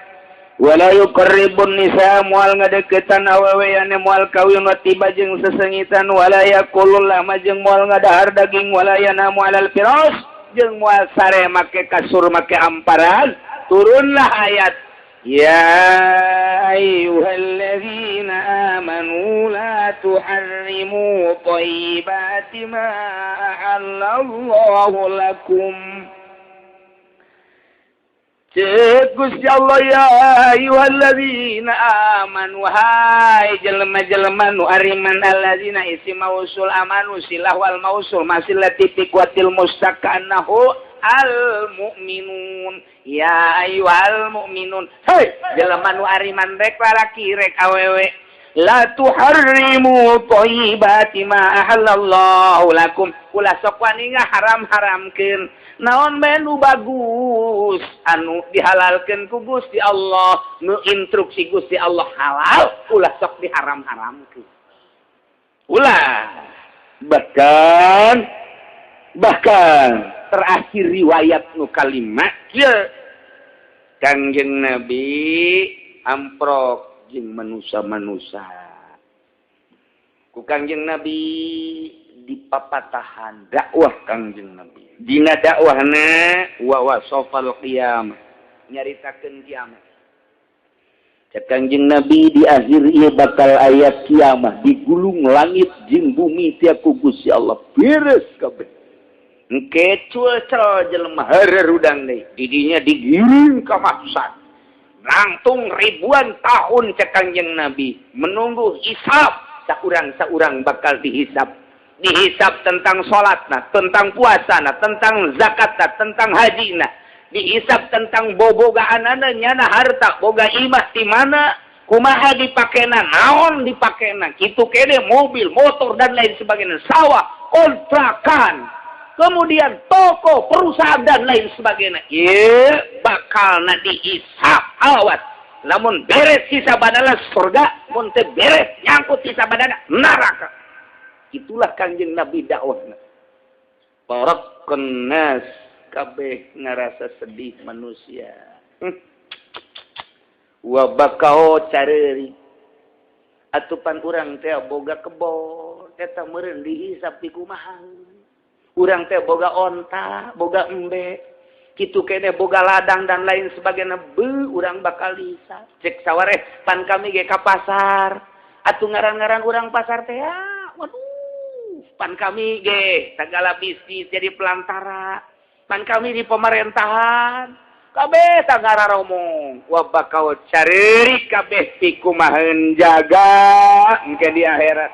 wala yuqarribun nisa moal ngadeukeutan awewe ane moal kawin wa tiba jeung sesengitan wala yaqulul lama jeung moal ngadahar daging wala yanamu alal firas jeung moal sare make kasur make amparan. Turunlah ayat Ya ayyuhalladzina amanu la tuharrimu thayyibati ma ahallallahu lakum. Cek Gusti Allah ya ayyuhalladzina amanu hai jelema-jelema nu ariman alladzina isi mausul amanu silah wal mausul masilati tiqwatil mustaqanahu al mu'minun ya ayyuhal mu'minun hei jelema nu ariman rek lalaki rek awewe la tuharrimu thayyibati ma ahallallahu lakum ulah sok wani ngaharam-haramkeun naon bae nu bagus anu dihalalkeun ku Gusti Allah nu instruksi Gusti Allah halal ulah sok diharam-haramkeun ulah. Bahkan terakhir riwayat nu kalima kieu Kangjeng Nabi amprok jeung manusa-manusa ku Kangjeng Nabi dipapatahan dakwah Kangjeng Nabi dina dakwahna wa wasafal qiyamah nyaritakeun kiamat. Cek Kangjeng Nabi di akhir ieu bakal aya kiamat digulung langit jeung bumi tiap ku Gusti Allah beres kabeh. Engke cuaca jelema harerudang deui didinya digiring ka mahsar langtung ribuan tahun cek Kangjeng Nabi menunggu hisab. Saurang-saurang bakal dihisab, dihisab tentang salatna, tentang puasana, tentang zakatna, tentang hajina, dihisab tentang bobogaanana nyana harta, boga imah di mana, kumaha dipakena, naon dipakena, kitu kene mobil, motor, dan lain sebagainya, sawah, kontrakan, kemudian toko, perusahaan, dan lain sebagainya. Iya, bakal na dihisab. Awas, lamun beres hisabanana surga, mun teu beres nyangkut hisabanana neraka. Itulah Kangjeng Nabi dakwahna. Barakan nas, kabeh ngarasa sedih manusia. Wa bakau, careuri. Atupan urang teh boga kebon, eta meureun dihisab di kumaha. Urang teh boga onta, boga embe, kitu kene boga ladang dan lain sebagainya, be urang bakal dihisab. Cek sawareh, pan kami ge ka pasar. Atuh ngaran-ngaran urang pasar teh ya, waduh, pan kami ge segala bisnis jadi pelantara. Pan kami di pemerintahan. Kabeh romong, wa bakau, careuri kabeh pikumaheun jaga engke di akhirat.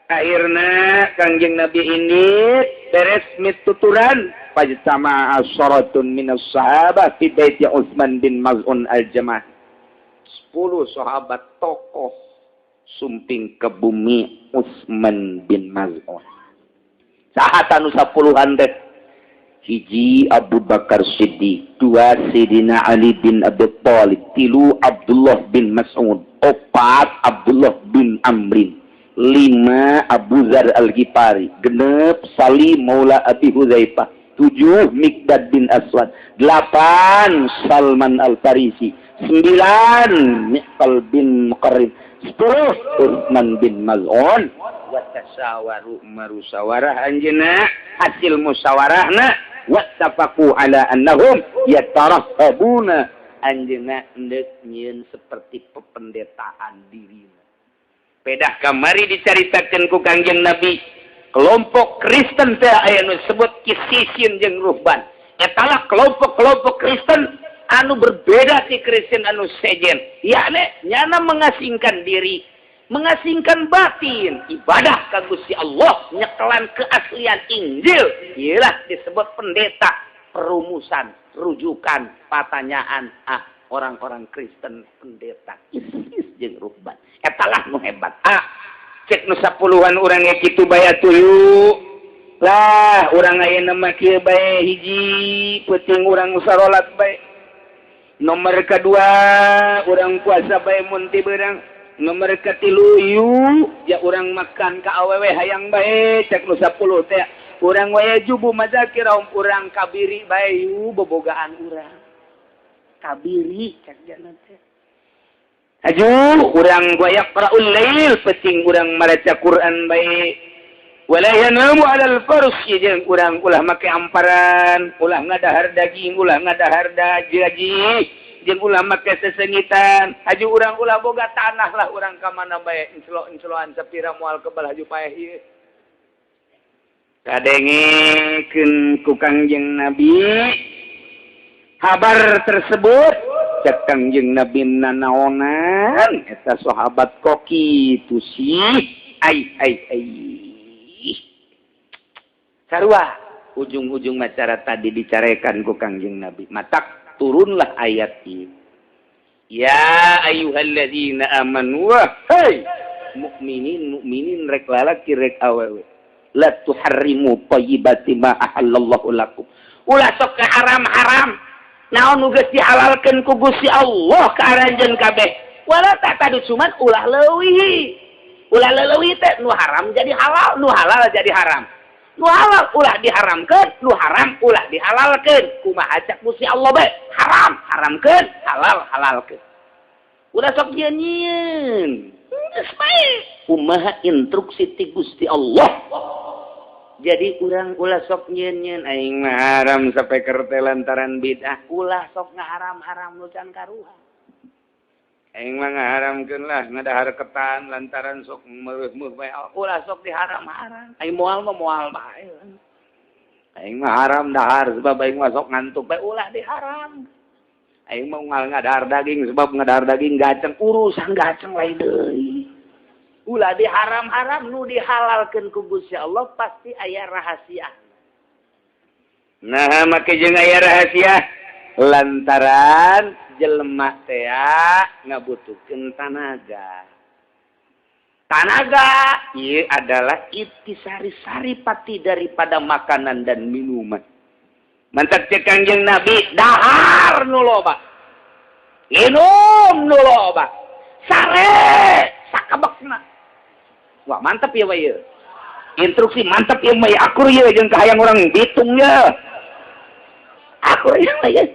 Akhirna Kangjeng Nabi ini beres mituturan, fajtama asyaratun minas sahabah fi baiti Utsman bin Maz'un al-Jamahi. 10 sahabat tokoh sumping ke bumi Utsman bin Maz'un. Saha nu sapuluhan teh? Hiji, Abu Bakar Siddiq. Dua, Sidina Ali bin Abi Thalib. Tilu, Abdullah bin Mas'ud. Opat, Abdullah bin Amrin. Lima, Abu Zar Al-Ghifari. 6, Salim Maula Abi Hudzaifah. Tujuh, Mikdad bin Aswad. Delapan, Salman Al-Farisi. Sembilan, Miqtal bin Muqarrin. 10, Utsman bin Maz'un. Wa tasyawaru, marusawarah anjeunna. Hasil musyawarahna, wattafaqu ala annahum yatarahhabuna, anjeunna endek nyieun seperti pependetaan dirina. Pedah kamari dicaritakeun ku Kangjeng Nabi, kelompok Kristen teh aya nu disebut kisisin jeung ruhban. Etalah kelompok-kelompok Kristen anu berbeda ti Kristen anu sejen, yakni nyana mengasingkan diri, mengasingkan batin, ibadah ka Gusti Allah, nyekelan keaslian Injil. Ialah disebut pendeta, perumusan, rujukan pertanyaan. Ah, orang-orang Kristen pendeta kisis jeung ruhban etalah nu hebat. Ah, cek nu sapuluhan urang kitu bae atuh lah. Urang ayeuna mah kieu bae: hiji, penting urang sarolat bae. Nomor kedua, urang puasa bae mun ti beurang. Nomor katilu, yuk ya urang makan ka awewe hayang bae. Cek nu 10 teh, urang wae jubu mazakira, urang kabiri bae yu bobogaan urang kabiri. Cek jana teh, aju urang yaqra'ul lail, penting urang maca Quran bae. Wala yanamu 'alal farsi, jeung urang ulah make amparan, ulah ngadahar daging, ulah ngadahar gaji, jeung ulah make sesengitan. Haju urang ulah boga tanah lah, urang ka mana bae enclo-encloan sapira moal kebal, haju paeh ieu. Kadengekeun ku Kangjeng Nabi kabar tersebut. Cek Kangjeng Nabi, nanaonan eta sahabat kok kitu sih? Ai ai ai, sarua ujung-ujung macara tadi dicarekan ku Kangjeng Nabi, matak turunlah ayat ini, ya ayyuhalladzina amanu, hey mukminin mukminin, rek lalaki rek awewe, la tuharrimu thayyibati ma ahallallahu lakum, ulah sok ke haram-haram naon nu geus dihalalkeun ku Gusti Allah ka aranjeun kabeh. Wala ta'tadu, cuman ulah leuwih, ulah leuwih teh nu haram jadi halal, nu halal jadi haram. Nu halal ulah diharamkeun, nu haram ulah dihalalkeun. Kumaha cak Gusti Allah bae, haram haramkeun, halal halalkeun. Ulah sok nyieun, geus bae kumaha instruksi ti Gusti Allah. Jadi urang ulah sok nyieun, aing mah haram sampai teh lantaran bid'ah. Ulah sok ngaharam-haram nu can karuhan. Aing mah ngaharamkeun lah ngadahar ketan lantaran sok meuh-meuh bae. Ulah sok diharam-haram. Aing moal mah moal bae. Aing mah haram dahar sebab aing mah sok ngantuk bae. Ulah diharam. Aing mah ngal ngadahar daging sebab ngadahar daging gaceng, urusan gaceng lain deui. Ulah diharam-haram, nu dihalalkeun ku Gusti Allah pasti aya rahasia. Nah, make jeung aya rahasia lantaran jelema teh ngabutuhkeun tanaga. Tanaga ieu adalah intisari saripati daripada makanan dan minuman. Mantak cek Kangjeng Nabi, dahar nu loba. Minum nu loba. Sare sakabekna. Wah, mantap ya we. Instruksi mantap ya mah, akur ya jeung kahayang orang Bitung ya. Akur ya ya.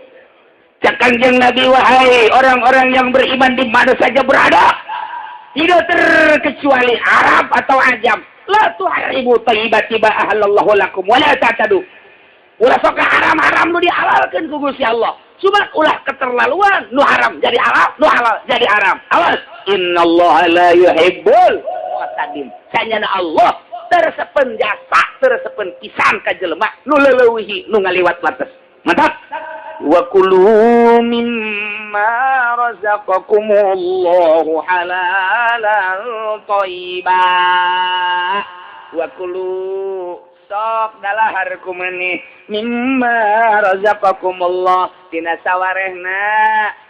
Cek Kangjeng Nabi, wahai orang-orang yang beriman di mana saja berada, tidak terkecuali Arab atau Ajam. La tuharrimu thayyibati ma ahallallahu lakum wa la ta'tadu. Ulah sok haram-haram nu dihalalkeun ku Gusti Allah. Cuma ulah keterlaluan, nu haram jadi halal, nu halal jadi haram. Awas, innallaha la yuhibbul mu'tadin. Sanyana Allah teu resepeun jasa, teu resepeun pisan ka jelema nu leuleuwihi, nu ngaliwat batas. Mantap. Wa kulu mimma razaqakumullahu halalan thayyiba. Wa kulu, sok dalahar kumaneh, mimma razaqakumullah, tina sawarehna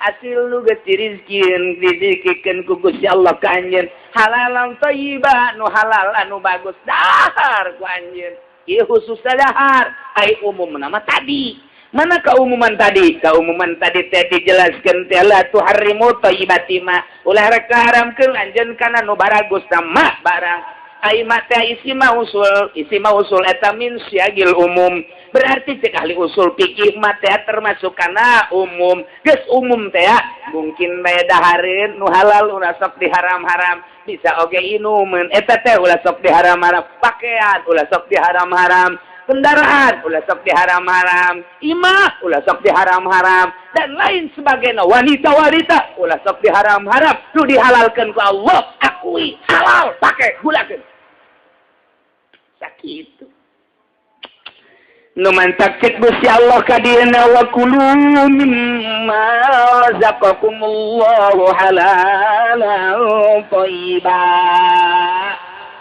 hasil nu geus dirizkieun, dizikikeun ku Gusti Allah ka anjeun, halalan thayyiba, nu halal anu bagus, dahar ku anjeun. Ieu khusus dahar, ai umum nama tadi. Mana keumuman tadi? Keumuman tadi teh dijelaskan teh la tuharrimu thayyibati ma. Ulah rek haramkeun anjeun kana nu baragus ma barang. Ai ma teh isi mausul, isi mausul eta min siyagil umum. Berarti cek ahli usul fikih ma teh termasuk kana umum. Geus umum teh mungkin bae dahareun nu halal ulah sok diharam-haram. Bisa oge inumeun eta teh ulah sok diharam-haram. Pakaian ulah sok diharam-haram. Kendaraan ulah sok diharam-haram, imah ulah sok diharam-haram, dan lain sebagainya. Wanita-wanita ulah sok diharam-haram. Nu dihalalkan ku Allah, akui halal, pakai gunakeun. Sakitu. Nu mantak cek Gusti Allah ka dieuna, wa kulu mimma razaqakumullahu halalan thayyiba.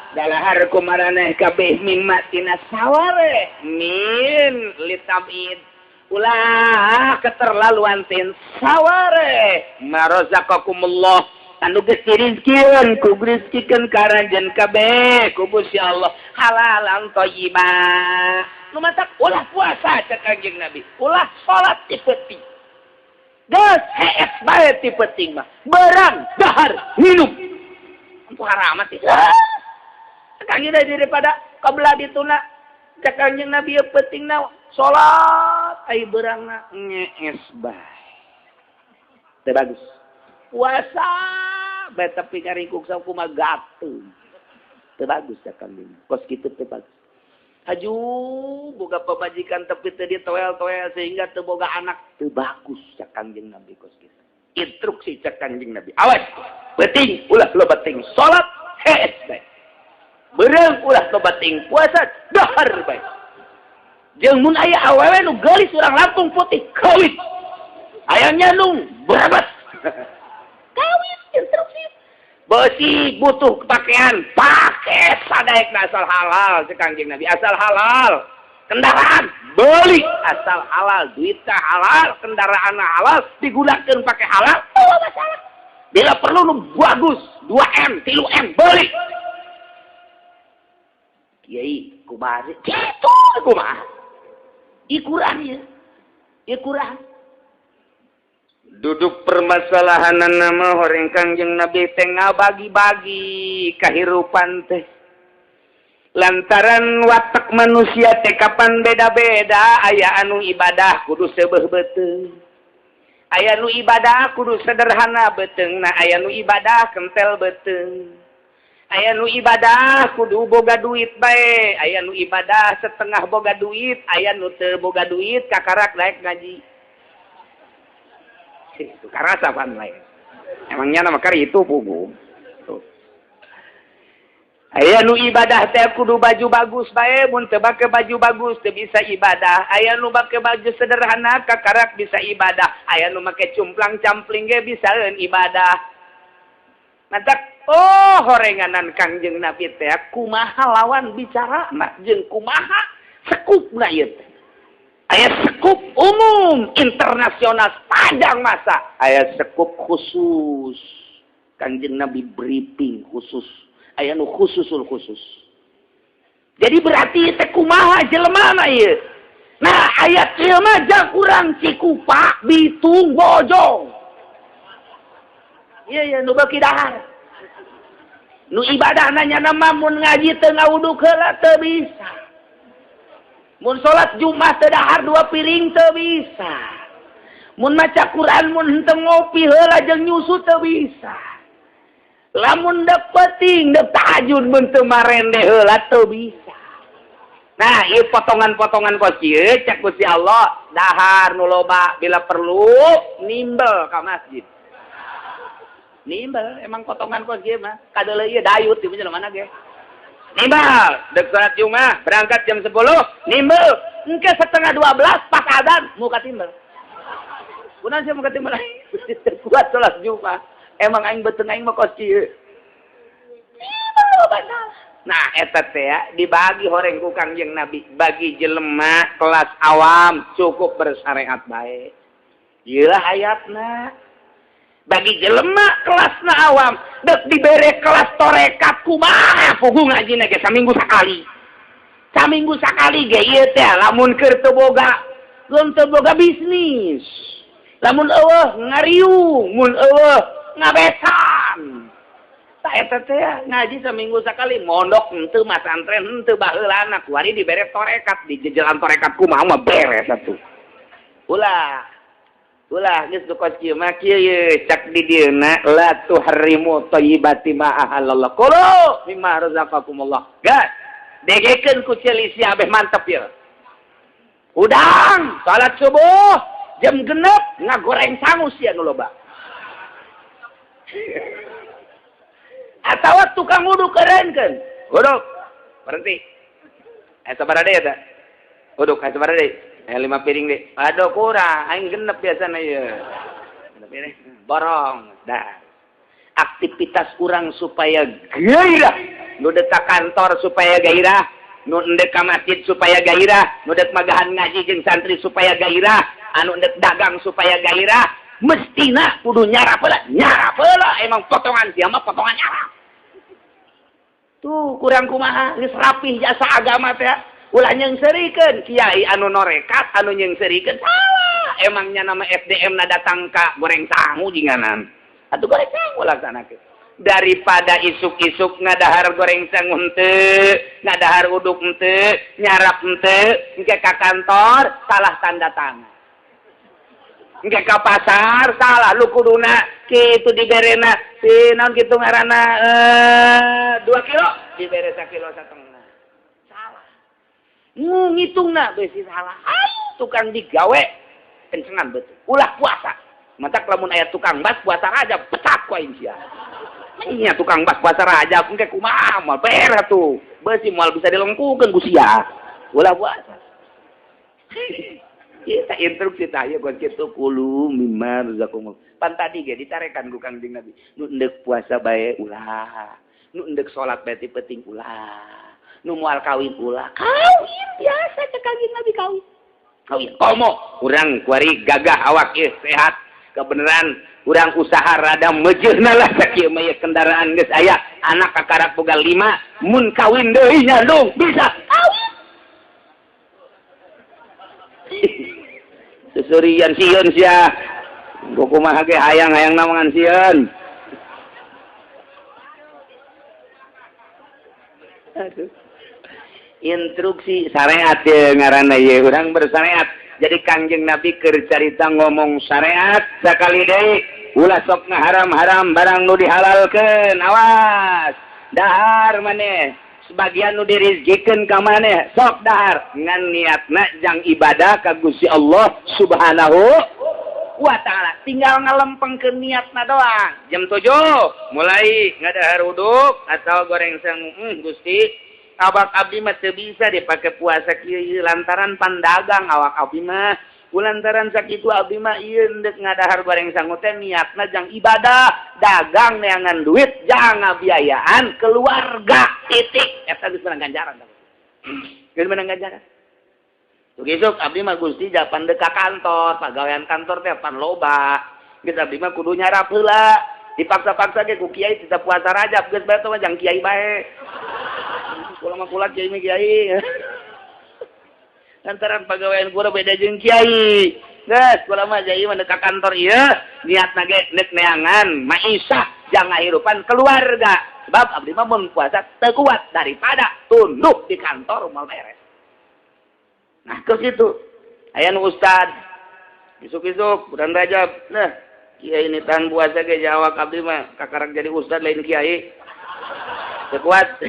Dalahar kumaraneh kabeh, mimma, tina saware, min litab'id, ulah keterlaluan tin saware, ma razaqakumullah, anu geus dirizkieun ku rizkikeun ka aranjeun kabeh ku Gusti Allah, halalan thayyiba. Nu matak ulah puasa cek Kanjeng Nabi, ulah salat ti peuting, geus hees bae ti peuting mah, berang dahar minum. Itu haram sih. Kanjeng daripada kabelah dituna cek Kanjeng Nabi pentingna salat, ai beurangna ngees bae. Teu bagus. Puasa bae tapi ngaringkuk sakumaha gateung. Teu bagus cek Kanjeng. Kos kitu teu bagus. Haju boga pamajikan tapi teu ditoel-toel sehingga teu boga anak, teu bagus cek Kanjeng Nabi kos kitu. Instruksi cek Kanjeng Nabi. Awas, penting ulah loba ting salat hees bae. Beurang ulah loba ting puasa, dahar bae. Jeung mun aya awewe nu geulis urang Lampung putih, kawin. Aya nyandung berabat. Kawin, instruksi. Besi butuh pakaian, pakai sadaekna asal halal cek Kanjeng Nabi, asal halal. Kendaraan beli asal halal, duitnya halal, kendaraan halal, digunakan pakai halal, oh masalah. Bila perlu nu bagus, 2 M, 3 M, beli. Kiai, kumaha sih? Kitu kumaha? Ieu Quran ya. Ieu Quran. Duduk permasalahan nama horeng Kangjeng Nabi teh ngabagi-bagi kahirupan teh. Lantaran watak manusia teh kapan beda-beda, aya anu ibadah kudu seubeuh beuteung. Aya nu ibadah kudu sederhana beuteung, nah aya nu ibadah kentel beuteung. Aya nu ibadah kudu boga duit bae, aya nu ibadah setengah boga duit, aya nu teu boga duit kakarak naik ngaji. Itu karasa pan lain. Emangnya nama kari itu pugu. Aya nu ibadah teh kudu baju bagus bae, mun teu make baju bagus teu bisa ibadah. Aya nu make baju sederhana kakarak bisa ibadah. Aya nu make cumplang campling ge bisaeun ibadah. Mantak Oh, horenganan Kangjeng Nabi teh kumaha lawan bicara jeung kumaha sekupna ieu teh. Aya sekup umum internasional sepanjang masa, aya sekup khusus. Kangjeng Nabi briefing khusus, aya nu khususul khusus. Jadi berarti teh kumaha jelema mah ieu. Nah, ayat ieu mah jang urang Cikupa, Bitung, Bojong. Iya iya nu beuki dahar. Nu ibadah nanya nama mun ngaji teu ngawuduk heula teu bisa. Mun salat Jumat teu dahar 2 piring teu bisa. Mun maca Quran mun henteu ngopi heula jeung nyusu teu bisa. Lamun dek penting dek tahajud mun teu marende heula teu bisa. Nah, ieu potongan-potongan kos ieu cek Gusti Allah dahar nu loba bila perlu nimbel ka masjid. Nimbel emang potongan kos ieu mah kadeuleu ieu dayut di mana ge. Nimbel dek salat Jumat berangkat jam 10 nimbel engke 11:30 pas adzan muka timbel. Kunaon sia muka timbel? Kuat salat Jumat. Emang aing beuteung aing mah kos kieu. Nah, eta teh dibagi horeng ku Kangjeng Nabi bagi jelema kelas awam cukup bersyariat bae. Ieu ayatna. Bagi jelema kelasna awam dek dibere kelas torekat kumaha puguh ngajina ge saminggu sakali. Saminggu sakali ge ieu teh lamun keur teu boga, lamun teu boga bisnis. Lamun eueuh ngariung, mun eueuh ngabesan. Eta teh ngaji seminggu sekali mondok henteu masantren henteu baheulana kuari dibere torekat di jejelan torekat kumaha mah beres atuh. Ulah. Ulah geus kos kieu mah kieu ye cak di dieuna la tuharrimu thayyibati ma ahallallah. Kulu mimma razaqakumullah. Gas. Degekeun ku ceuli sia abeh mantep ieu. Udang salat subuh jam 6 ngagoreng sangu sia nu loba. Atau tukang wudhu kerenkeun. Wudhu. Berhenti. Sabar deui eta. Wudhu sabar deui. 5 piring deui. Aduh kurang, aing genep biasana ieu. 6 piring. Borong. Dah. Aktivitas urang supaya gairah. Nu dek ka kantor supaya gairah, nu endek ka masjid supaya gairah, nu dek magahan ngaji jeung santri supaya gairah, anu endek dagang supaya gairah. Mestina kudu nyarap heula, nyarap heula emang potongan sia mah potongan nyarap. Tuh kurang kumaha geus rapih jasa agama teh ulah nyeungseurikeun kiai anu norekat anu nyeungseurikeun salah. Emangnya nama SDM na datang ka goreng sangu jinganan. Atuh goreng sangu laksanakeun. Daripada isuk-isuk ngadahar goreng sangu henteu, ngadahar uduk henteu, nyarap henteu, engke ka kantor salah tanda tangan. Engke ka pasar salah lu kuduna kitu diberena si naon kitu ngaranna 2 kilo dibere sakilo satengah. Salah. Ngitungna beusi salah. Ayo tukang digawe kencengan betul. Ulah puasa. Matak lamun aya tukang bas puasa Rajab pecat ku aing sia. Nya tukang bas puasa Rajab engke kumaha moal beres tuh. Beusi moal bisa dilengkukeun ku sia. Ulah puasa. Kita instruksi tah ieu kitu kulu mimma razaqakumullah. Pan tadi ge ditarekan ku Kangjeng Nabi. Nu endek puasa bae ulah. Nu endek salat bae ti penting ulah. Nu moal kawin ulah. Kawin biasa cek Kangjeng Nabi kawin. Kawin. Komo urang kuari gagah awak ieu sehat. Kebenaran urang usaha rada mejeuhna lah sakieu mah kendaraan geus aya. Anak kakarak boga 5 mun kawin deui nyandung bisa kawin. Seserian sieun sia. Kumaha ge hayang-hayang namangan sieun. Aduh. Instruksi syariat ye ngaranna ye urang bersyariat. Jadi Kangjeng Nabi keur carita ngomong syariat sakali deui ulah sok ngaharam-haram barang nu dihalalkeun. Awas. Dahar maneh. Sebagian nu dirizkikeun ka maneh sok dahar ngan niatna jang ibadah ka Gusti Allah Subhanahu wa taala. Tinggal ngalempengkeun niatna doang. Jam 7 mulai ngadahar uduk atau goreng sangu. Gusti, awak abdi mah teu bisa dipake puasa kieu lantaran pandagang awak abdi mah. Kulantaran sakitu abdi mah ieu deuk ngadahar goreng sangu teh niatna jang ibadah, dagang neangan duit, jang ngabiayaan keluarga. Titik. Eta geus menang ganjaran. Geus menang ganjaran. Isuk abdi mah Gusti japan deuk ka kantor, pagawean kantor teh pan loba. Geus abdi mah kudu nyarap heula. Dipaksa-paksa ge ku kiai tidak puasa Rajab, geus bae teh mah jang kiai bae. Kula mah kula kiai mah kiai. Lantaran pagawean kula beda jeung kiai. Geus kula mah jadi mah ka kantor ieu niatna ge neuk neangan maisah jang ngahirupan keluarga. Sebab abdi mah mun puasa teu kuat daripada tunduk di kantor moal beres. Nah, ke situ. Aya nu ustad. Isuk-isuk bulan Rajab. Nah, kiai ini tahan puasa ge jawab abdi mah kakarak jadi ustad lain kiai. Teu kuat.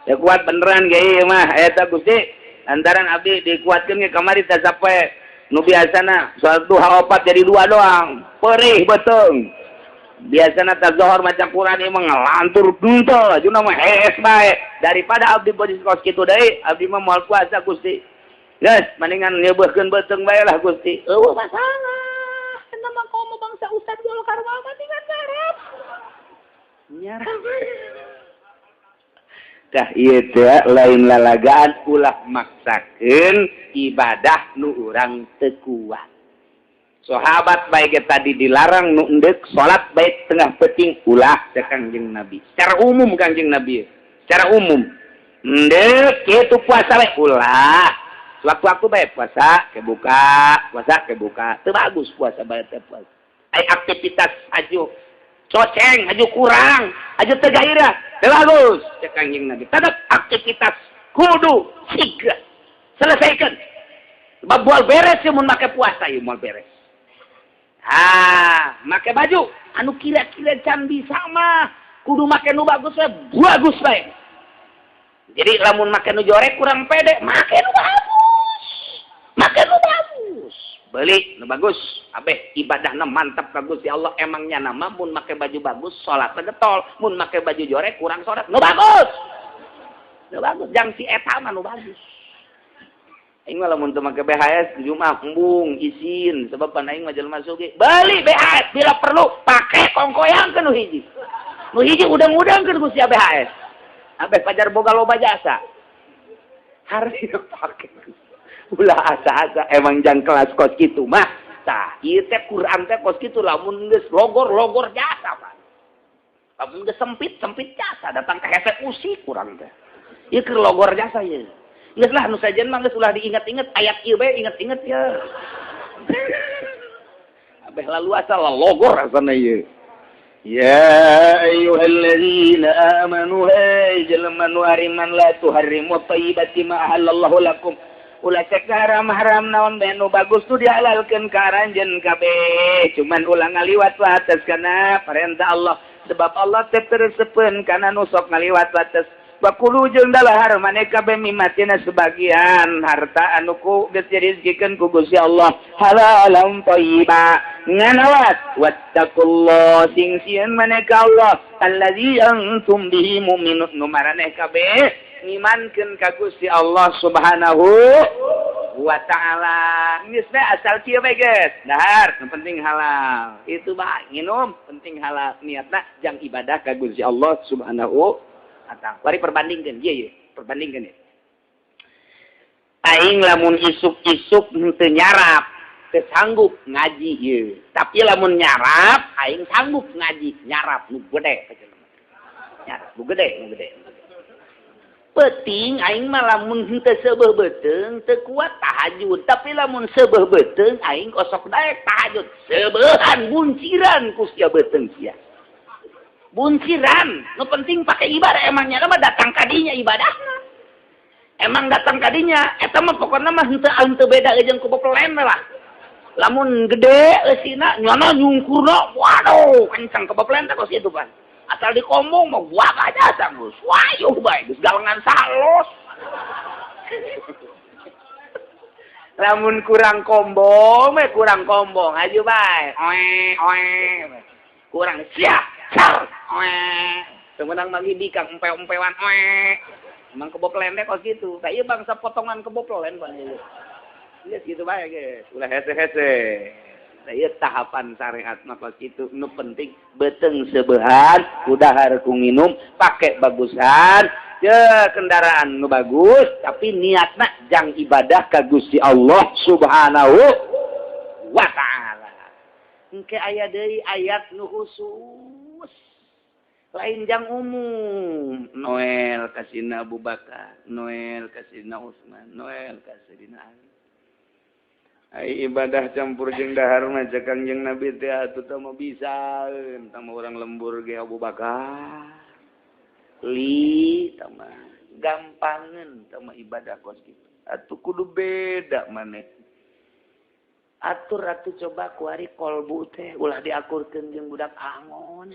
Teu kuat beneran kiai mah eta Gusti. Lantaran abdi dikuatkeun ge kamari teh sampai nu biasana salat duha 4 jadi 2 doang. Perih beuteung. Biasana teh zohor maca Quran ieu mah ngalantur henteu, ajuna mah hees bae. Daripada abdi bodi kos kitu deui, abdi mah moal puasa Gusti. Geus, mendingan nyeubeurkeun beuteung bae lah Gusti. Eueuh masalah. Eta mah komo bangsa ustad Golkar mah mendingan nyarap. Nyarap. Tah ieu teh lain lalagaan ulah maksakeun ibadah nu urang teu kuat. Sahabat baik tadi dilarang nu endek salat baik tengah peuting ulah teh Kangjeng Nabi. Secara umum Kangjeng Nabi. Secara umum endek kitu puasa bae ulah. Sewaktu-waktu bae puasa kebuka, puasa kebuka. Teu bagus puasa bae teh puasa. Ai aktivitas aju coceng, aju kurang, aju teu gairah. Teu bagus cek Kangjeng Nabi. Tetep aktivitas kudu siga selesaikan. Sebab moal beres sih mun make puasa ieu moal beres. Ah, make baju anu kira-kira can bisa mah kudu make nu bagus we, bagus bae. Jadi lamun make nu jorek kurang pede, make nu bagus. Make nu bagus. Beli nu bagus, abeh ibadahna mantap ka Gusti Allah. Emangnya nama mun make baju bagus salatna getol, mun make baju jorek kurang salat. Nu bagus. Nu bagus, jang si eta mah nu bagus. Aing mah lamun teu make BHS Jumat embung isin sebab pan aing mah jelema sugih. Beli BHS bila perlu pake kongkoyangkeun nu hiji. Nu hiji udang-udangkeun ku sia BHS. Abeh pajar boga loba jasa. Hari pake. Ulah asa-asa emang jang kelas kos kitu mah. Tah, ieu teh Quran teh kos kitu lamun geus logor-logor jasa, Pak. Lamun geus sempit-sempit jasa datang ke hese usik kurang teh. Ieu keur logor jasa ieu. Geus lah nu sajen mah geus ulah diinget-inget ayat ieu bae inget-inget ya. Abeh lalu asal logor asana ieu. Ya ayyuhalladzina amanu hey jelema nu ariman la tuharrimu thayyibati ma ahallallahu lakum. Ulah cek haram-haram naon bae nu bagus tuh dihalalkeun ka aranjeun kabeh. Cuman ulah ngaliwat batas kana perintah Allah. Sebab Allah teh teu kana nu sok ngaliwat batas. Wakulu jeung dalahar maneh kabeh mimatina sebagian harta anu ku geus dirizkikeun ku Gusti Allah halalan thayyiba nganawat wattaqullah sing sieun maneh ka Allah allazi antum bihi mu'minun nu maraneh kabeh ngimankeun ka Gusti Allah Subhanahu wa ta'ala. Geus bae asal kieu bae geus dahar nu penting halal itu bae nginum penting halal niatna jang ibadah ka Gusti Allah Subhanahu. Bari perbandingkan, iya iya, perbandingkan ya. Aing lamun isuk-isuk henteu nyarap, teu sanggup ngaji ieu. Tapi lamun nyarap, aing sanggup ngaji, nyarap nu gede. Nyarap nu gede, nu gede. Peuting aing mah lamun henteu seubeuh beuteung teu kuat tahajud, tapi lamun seubeuh beuteung aing osok daek tahajud. Seubeuhan bunciran ku sia beuteung sia. Bunciran, nu penting pakai ibadah emangnya mah datang kadinya ibadahna. Emang datang kadinya, eta mah pokokna mah henteu henteu beda jeung ku pepelen lah. Lamun gede eusina nyana nyungkurna, waduh, kencang kebepelen teh kos kitu pan. Asal dikombong mah gua aja geus wayuh bae geus galengan salos. Lamun kurang kombong mah kurang kombong aju bae. Oe oe. Kurang sia car. Oe. Temenang magi bikang empe-empewan oe. Emang keboplen teh kos kitu. Tah ieu bangsa potongan keboplen pan ieu. Geus kitu bae geus, ulah hese-hese. Nah, ieu tahapan syariat mah kos kitu, nu penting beuteung seubehan, kudahar ku nginum, pake bagusan, je kendaraan nu bagus, tapi niatna jang ibadah ka Gusti Allah Subhanahu wa ta'ala. Engke aya deui ayat nu khusus. Lain jang umum. Noel kasina Abu Bakar, Noel kasina Utsman, Noel kasina Ali. Ai ibadah campur jeung dahar mah cek Kangjeng Nabi teh atuh teh mah bisaeun, tah mah urang lembur ge Abu Bakar. Li tah mah gampangeun tah mah ibadah kos kitu. Atuh kudu beda maneh. Atur atuh coba kuari kolbu teh ulah diakurkeun jeung budak angon.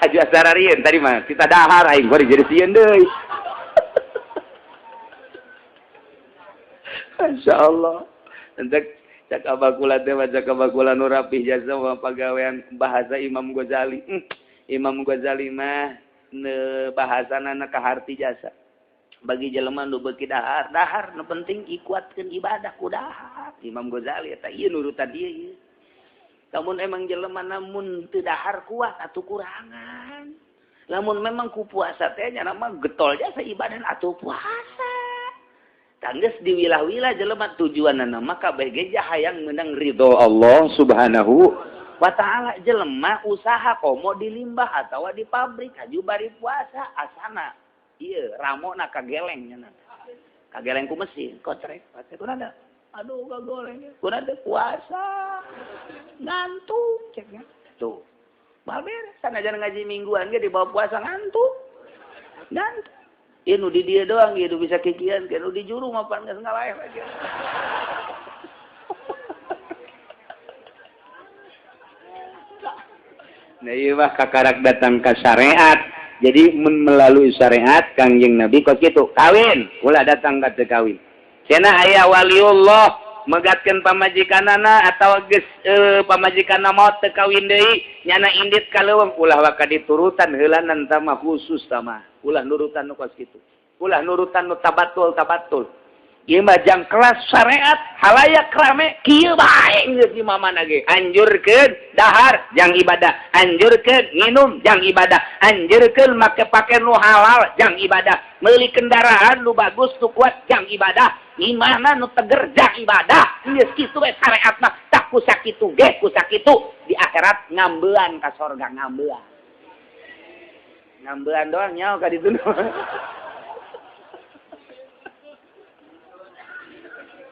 Aju asararieun tadi mah kita dahar aing bari jadi sieun deui. Masya Allah. Cak abakula teh cak abakula nu rapih jasa mah pagawean bahasa Imam Ghazali. Imam Ghazali mah ne bahasana kaharti jasa. Bagi jelema nu beuki dahar, dahar nu penting ikuatkeun ibadah ku dahar. Imam Ghazali eta ieu nurutan ieu ieu. Lamun emang jelema namun teu dahar kuat atuh kurangan. Lamun memang ku puasa teh nya mah getol jasa ibadah atuh puasa. Tangges di wilah-wilah jelema tujuanna mah kabeh ge hayang meunang ridho Allah Subhanahu wa ta'ala. Jelema usaha komo di limbah atawa di pabrik haju bari puasa asana ieu ramona kageleng nya kageleng ku mesin kocrek pasti kuna aduh kagoleng kuna teh puasa ngantuk ceknya tuh baber sanajan ngaji mingguan ge dibawa puasa ngantuk ngantuk. Ieu nu di dieu doang ieu nu bisa kikian, nu di juru mah pan geus ngalaeh lagi. Nah ieu mah kakarak datang ka syariat. Jadi mun melalui syariat Kangjeng Nabi kos kitu, kawin, ulah datang ka teu kawin. Cenah aya waliullah megatkeun pamajikanana atawa geus pamajikanna maot teu kawin deui, nyana indit ka leuweung ulah waka diturutan heulanan tah mah khusus tah mah. Ulah nurutan nu kos kitu. Ulah nurutan nu tabatul-tabatul. Ieu mah jang kelas syariat halayak rame kieu bae geus di mamana ge. Anjurkeun dahar jang ibadah, anjurkeun nginum jang ibadah, anjurkeun make pake nu halal jang ibadah, meuli kendaraan nu bagus nu kuat jang ibadah, imahna nu teger jang ibadah. Geus kitu we syariat mah, tak ku sakitu ge ku sakitu di akhirat ngambean ka sorga ngambean. Ngambean doang nyaho ka ditu.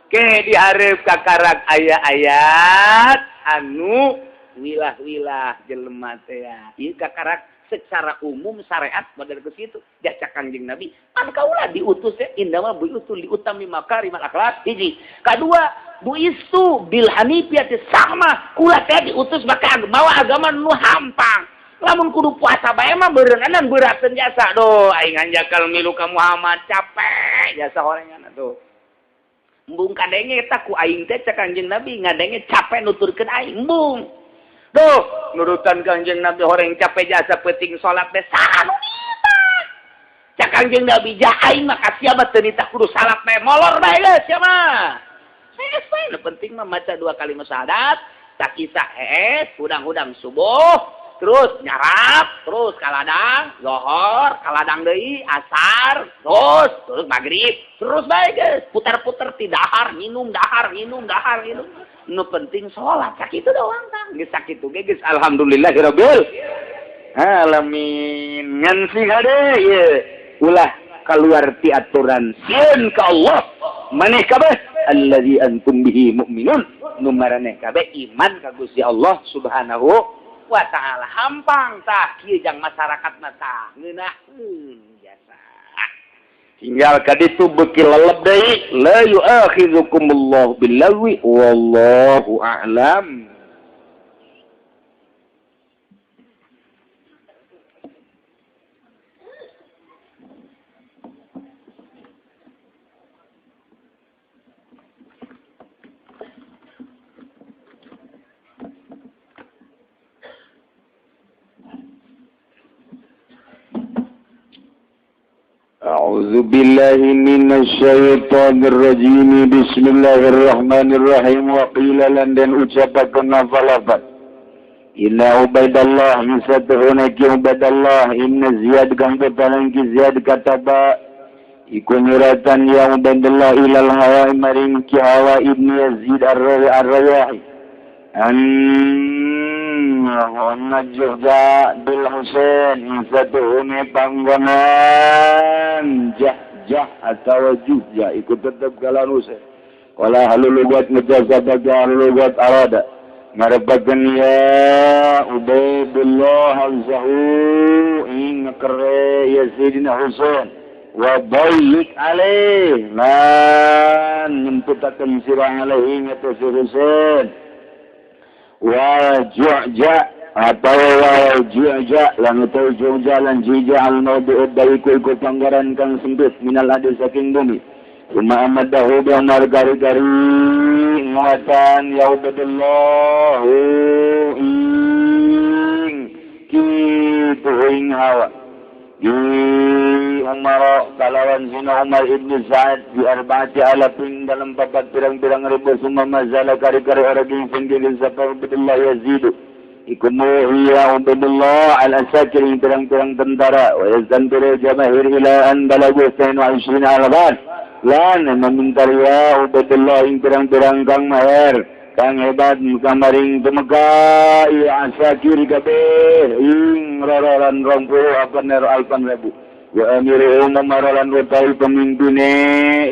Ke dihareup kakarak aya-ayat anu wilah-wilah jelema teh. Ieu kakarak secara umum syariat model ke situ. Jasa Kangjeng Nabi pan kaula diutus teh indama buitu liutami makarimal akhlak hiji. Kadua buistu bil hanifiyati sama kula teh diutus maka mawa agama nu hampang. Lamun kudu puasa bae mah beureunana beurateun jasa doh aing hanjakal milu ka Muhammad capek jasa horengan atuh. Embung kadenge eta ku aing teh cek Kangjeng Nabi ngadenge capek nuturkeun aing embung. Duh, nurutan Kangjeng Nabi horeng capek jasa peuting salat teh saha nu nitah. Cek Kangjeng Nabi ja aing mah ka sia mah teu nitah kudu salat bae molor bae geus sia mah. Hees bae nu penting mah maca dua kalimat syahadat, takisah hees, hudang-hudang subuh, terus nyarap, terus kaladang, zohor, kaladang deui, asar, terus maghrib, terus bae geus, putar-putar ti dahar, minum, dahar, minum, dahar, minum. Nu penting salat, sakitu doang tah. Geus sakitu ge geus alhamdulillahirabbil alamin. Ngan sing hade ieu ulah kaluar ti aturan sieun ka Allah. Maneh kabeh allazi antum bihi mu'minun, nu maraneh kabeh iman ka Gusti Allah Subhanahu wa ta'ala. Hampang tah kieu jang masyarakat mah tah ngeunaheun jasa. Tinggal ka ditu beuki lelep deui la yu'akhidhukumullahu billagwi wallahu a'lam. أعوذ بالله من الشيطان الرجيم. بسم الله الرحمن الرحيم. وقيل lan den ucapakeun lafaz Inna Ubaidallah yusabihuna ki Ubaidallah inna Ziyad kang petalan ki Ziyad kataba iku nyuratan ya Ubaidallah ilal hawa maring ki Hawa ibni Yazid ar-Rayahi an juhja bil Husain satuhune panggonan jah atau juhja ikut tetep kalan Husain wala halulugat mujazabaka halulugat arada ngarepakeun ya Ubaidullah al-Zahu ing kere ya Sayyidina Husain wa bayyik alaih lan nyemputakeun sira alaihi ngatas Husain wa ju'ja atau wa ju'ja lan atau ju'ja lan jija al mawdi'ud daiku iku panggaran kang sempit minal adi saking bumi summa amadahu bi amar gari-gari nguatan ya Ubaidullah ing kitu ing hawa di Umar kalawan sina Umar ibn Sa'ad di arba'ati alafin dalam papat pirang-pirang ribu summa mazala kari-kari orang yang singgilin sapa Ubaidullah yazidu iku muhiya Ubaidullah al-asakir pirang-pirang tentara wa yazdantiru jamahir ila an balagu 22 alban lan memintar ya Ubaidullah ing pirang-pirang kang maher kang hebat kamaring tumeka iya asakir kabeh ing rororan 20 apan alpan ribu wa amiru Umar lan utawi pemimpine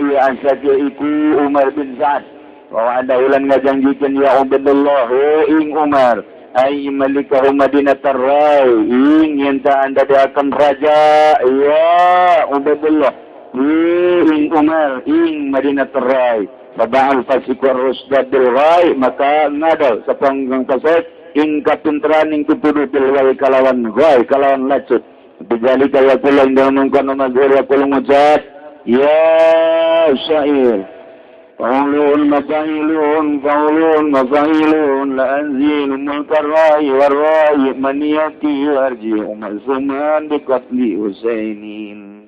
iya asakir iku Umar bin Sa'ad wa ada ulan ngajanjikeun ya Ubaidullah ing Umar ay malikahu Madinatar Rai ing yen ta anda akan raja ya Ubaidullah ing Umar ing Madinatar Rai sab'al fasiq war-rusdad bil rai maka ngadal sapanggang kaset ing kapinteran ing pituduh bil rai kalawan rai kalawan lacut bidzalika yaqulu dalam mungkon mazhur yaqulu mujad ya syair qaulun mafailun qaulun mafailun la anzilu mulkar rai war rai maniyati arji'u mazmuman bi qatli Husainin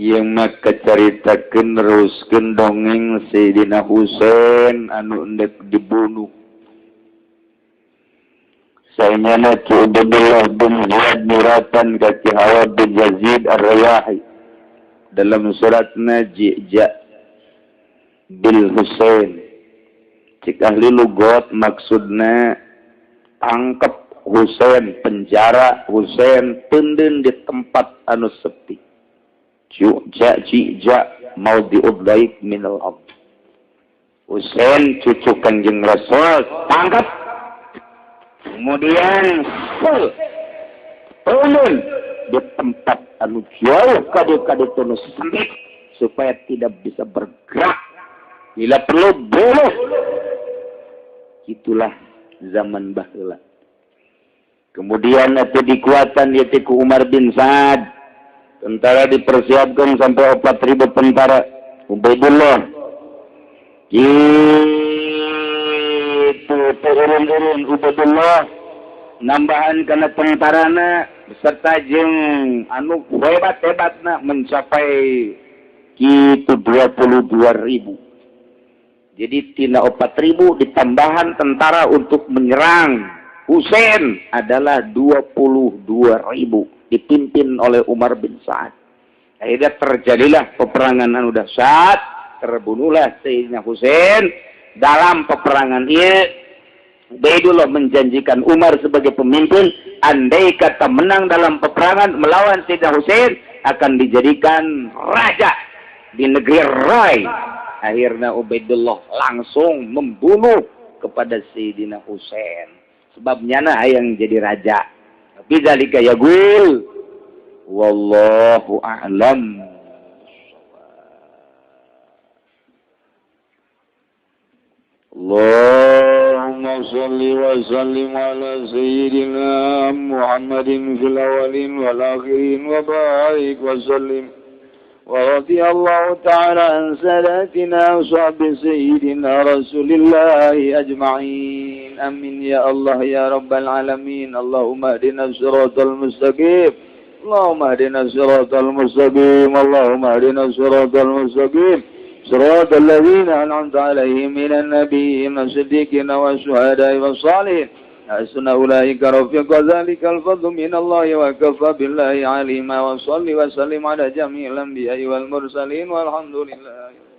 yang maka caritakeun neruskeun dongeng Sayyidina Husain anu endek dibunuh. Sayyidina Ki Ubaidullah bin Ziyad nuratan ka Ki Hawa bin Yazid Ar-Rayahi dalam suratna Jija bil Husain. Cik ahli lugot maksudna tangkep Husain, penjara Husain, teunden di tempat anu sepi. Ju'ja ji'ja maudhi'ud daik minal ard. Husain cucu Kanjeng Rasul tangkap, kemudian full turun di tempat anu jauh kade-kade tunu sempit supaya tidak bisa bergerak. Bila perlu bunuh. Itulah zaman baheula. Kemudian itu dikuatan ieu ku Umar bin Sa'ad. Tentara dipersiapkan sampai 4.000 tentara. Ubaidullah gitu turun-turun Ubaidullah nambahan karena tentarana beserta jeung anu hebat-hebatna mencapai gitu 22.000. Jadi tina 4.000 ditambahan tentara untuk menyerang Husain adalah 22.000. Dipimpin oleh Umar bin Sa'ad. Akhirnya terjadilah peperangan anu dahsyat, terbunuhlah Sayyidina Husain. Dalam peperangan ini Ubaidullah menjanjikan Umar sebagai pemimpin, andai kata menang dalam peperangan melawan Sayyidina Husain akan dijadikan raja di negeri Rai. Akhirnya Ubaidullah langsung membunuh kepada Sayyidina Husain. Sebabnya nah yang jadi raja. Bidzalika yaqul wallahu a'lam. Allahumma shalli wa sallim ala sayyidina Muhammadin fil awwalin wal akhirin wa barik wa sallim. Wa radiyallahu ta'ala an sadatina wa sahbi sayyidina Rasulillahi ajma'in. Amin ya Allah ya Rabbal alamin. Allahumma ihdina siratal mustaqim. اللهم اهدنا الصراط المستقيم اللهم اهدنا الصراط المستقيم صراط الذين أنعمت عليهم من النبيين والصديقين والشهداء والصالحين حسن أولئك رفيقا ذلك الفضل من الله وكفى بالله عليما وصل وسلم على جميع الأنبياء والمرسلين والحمد لله.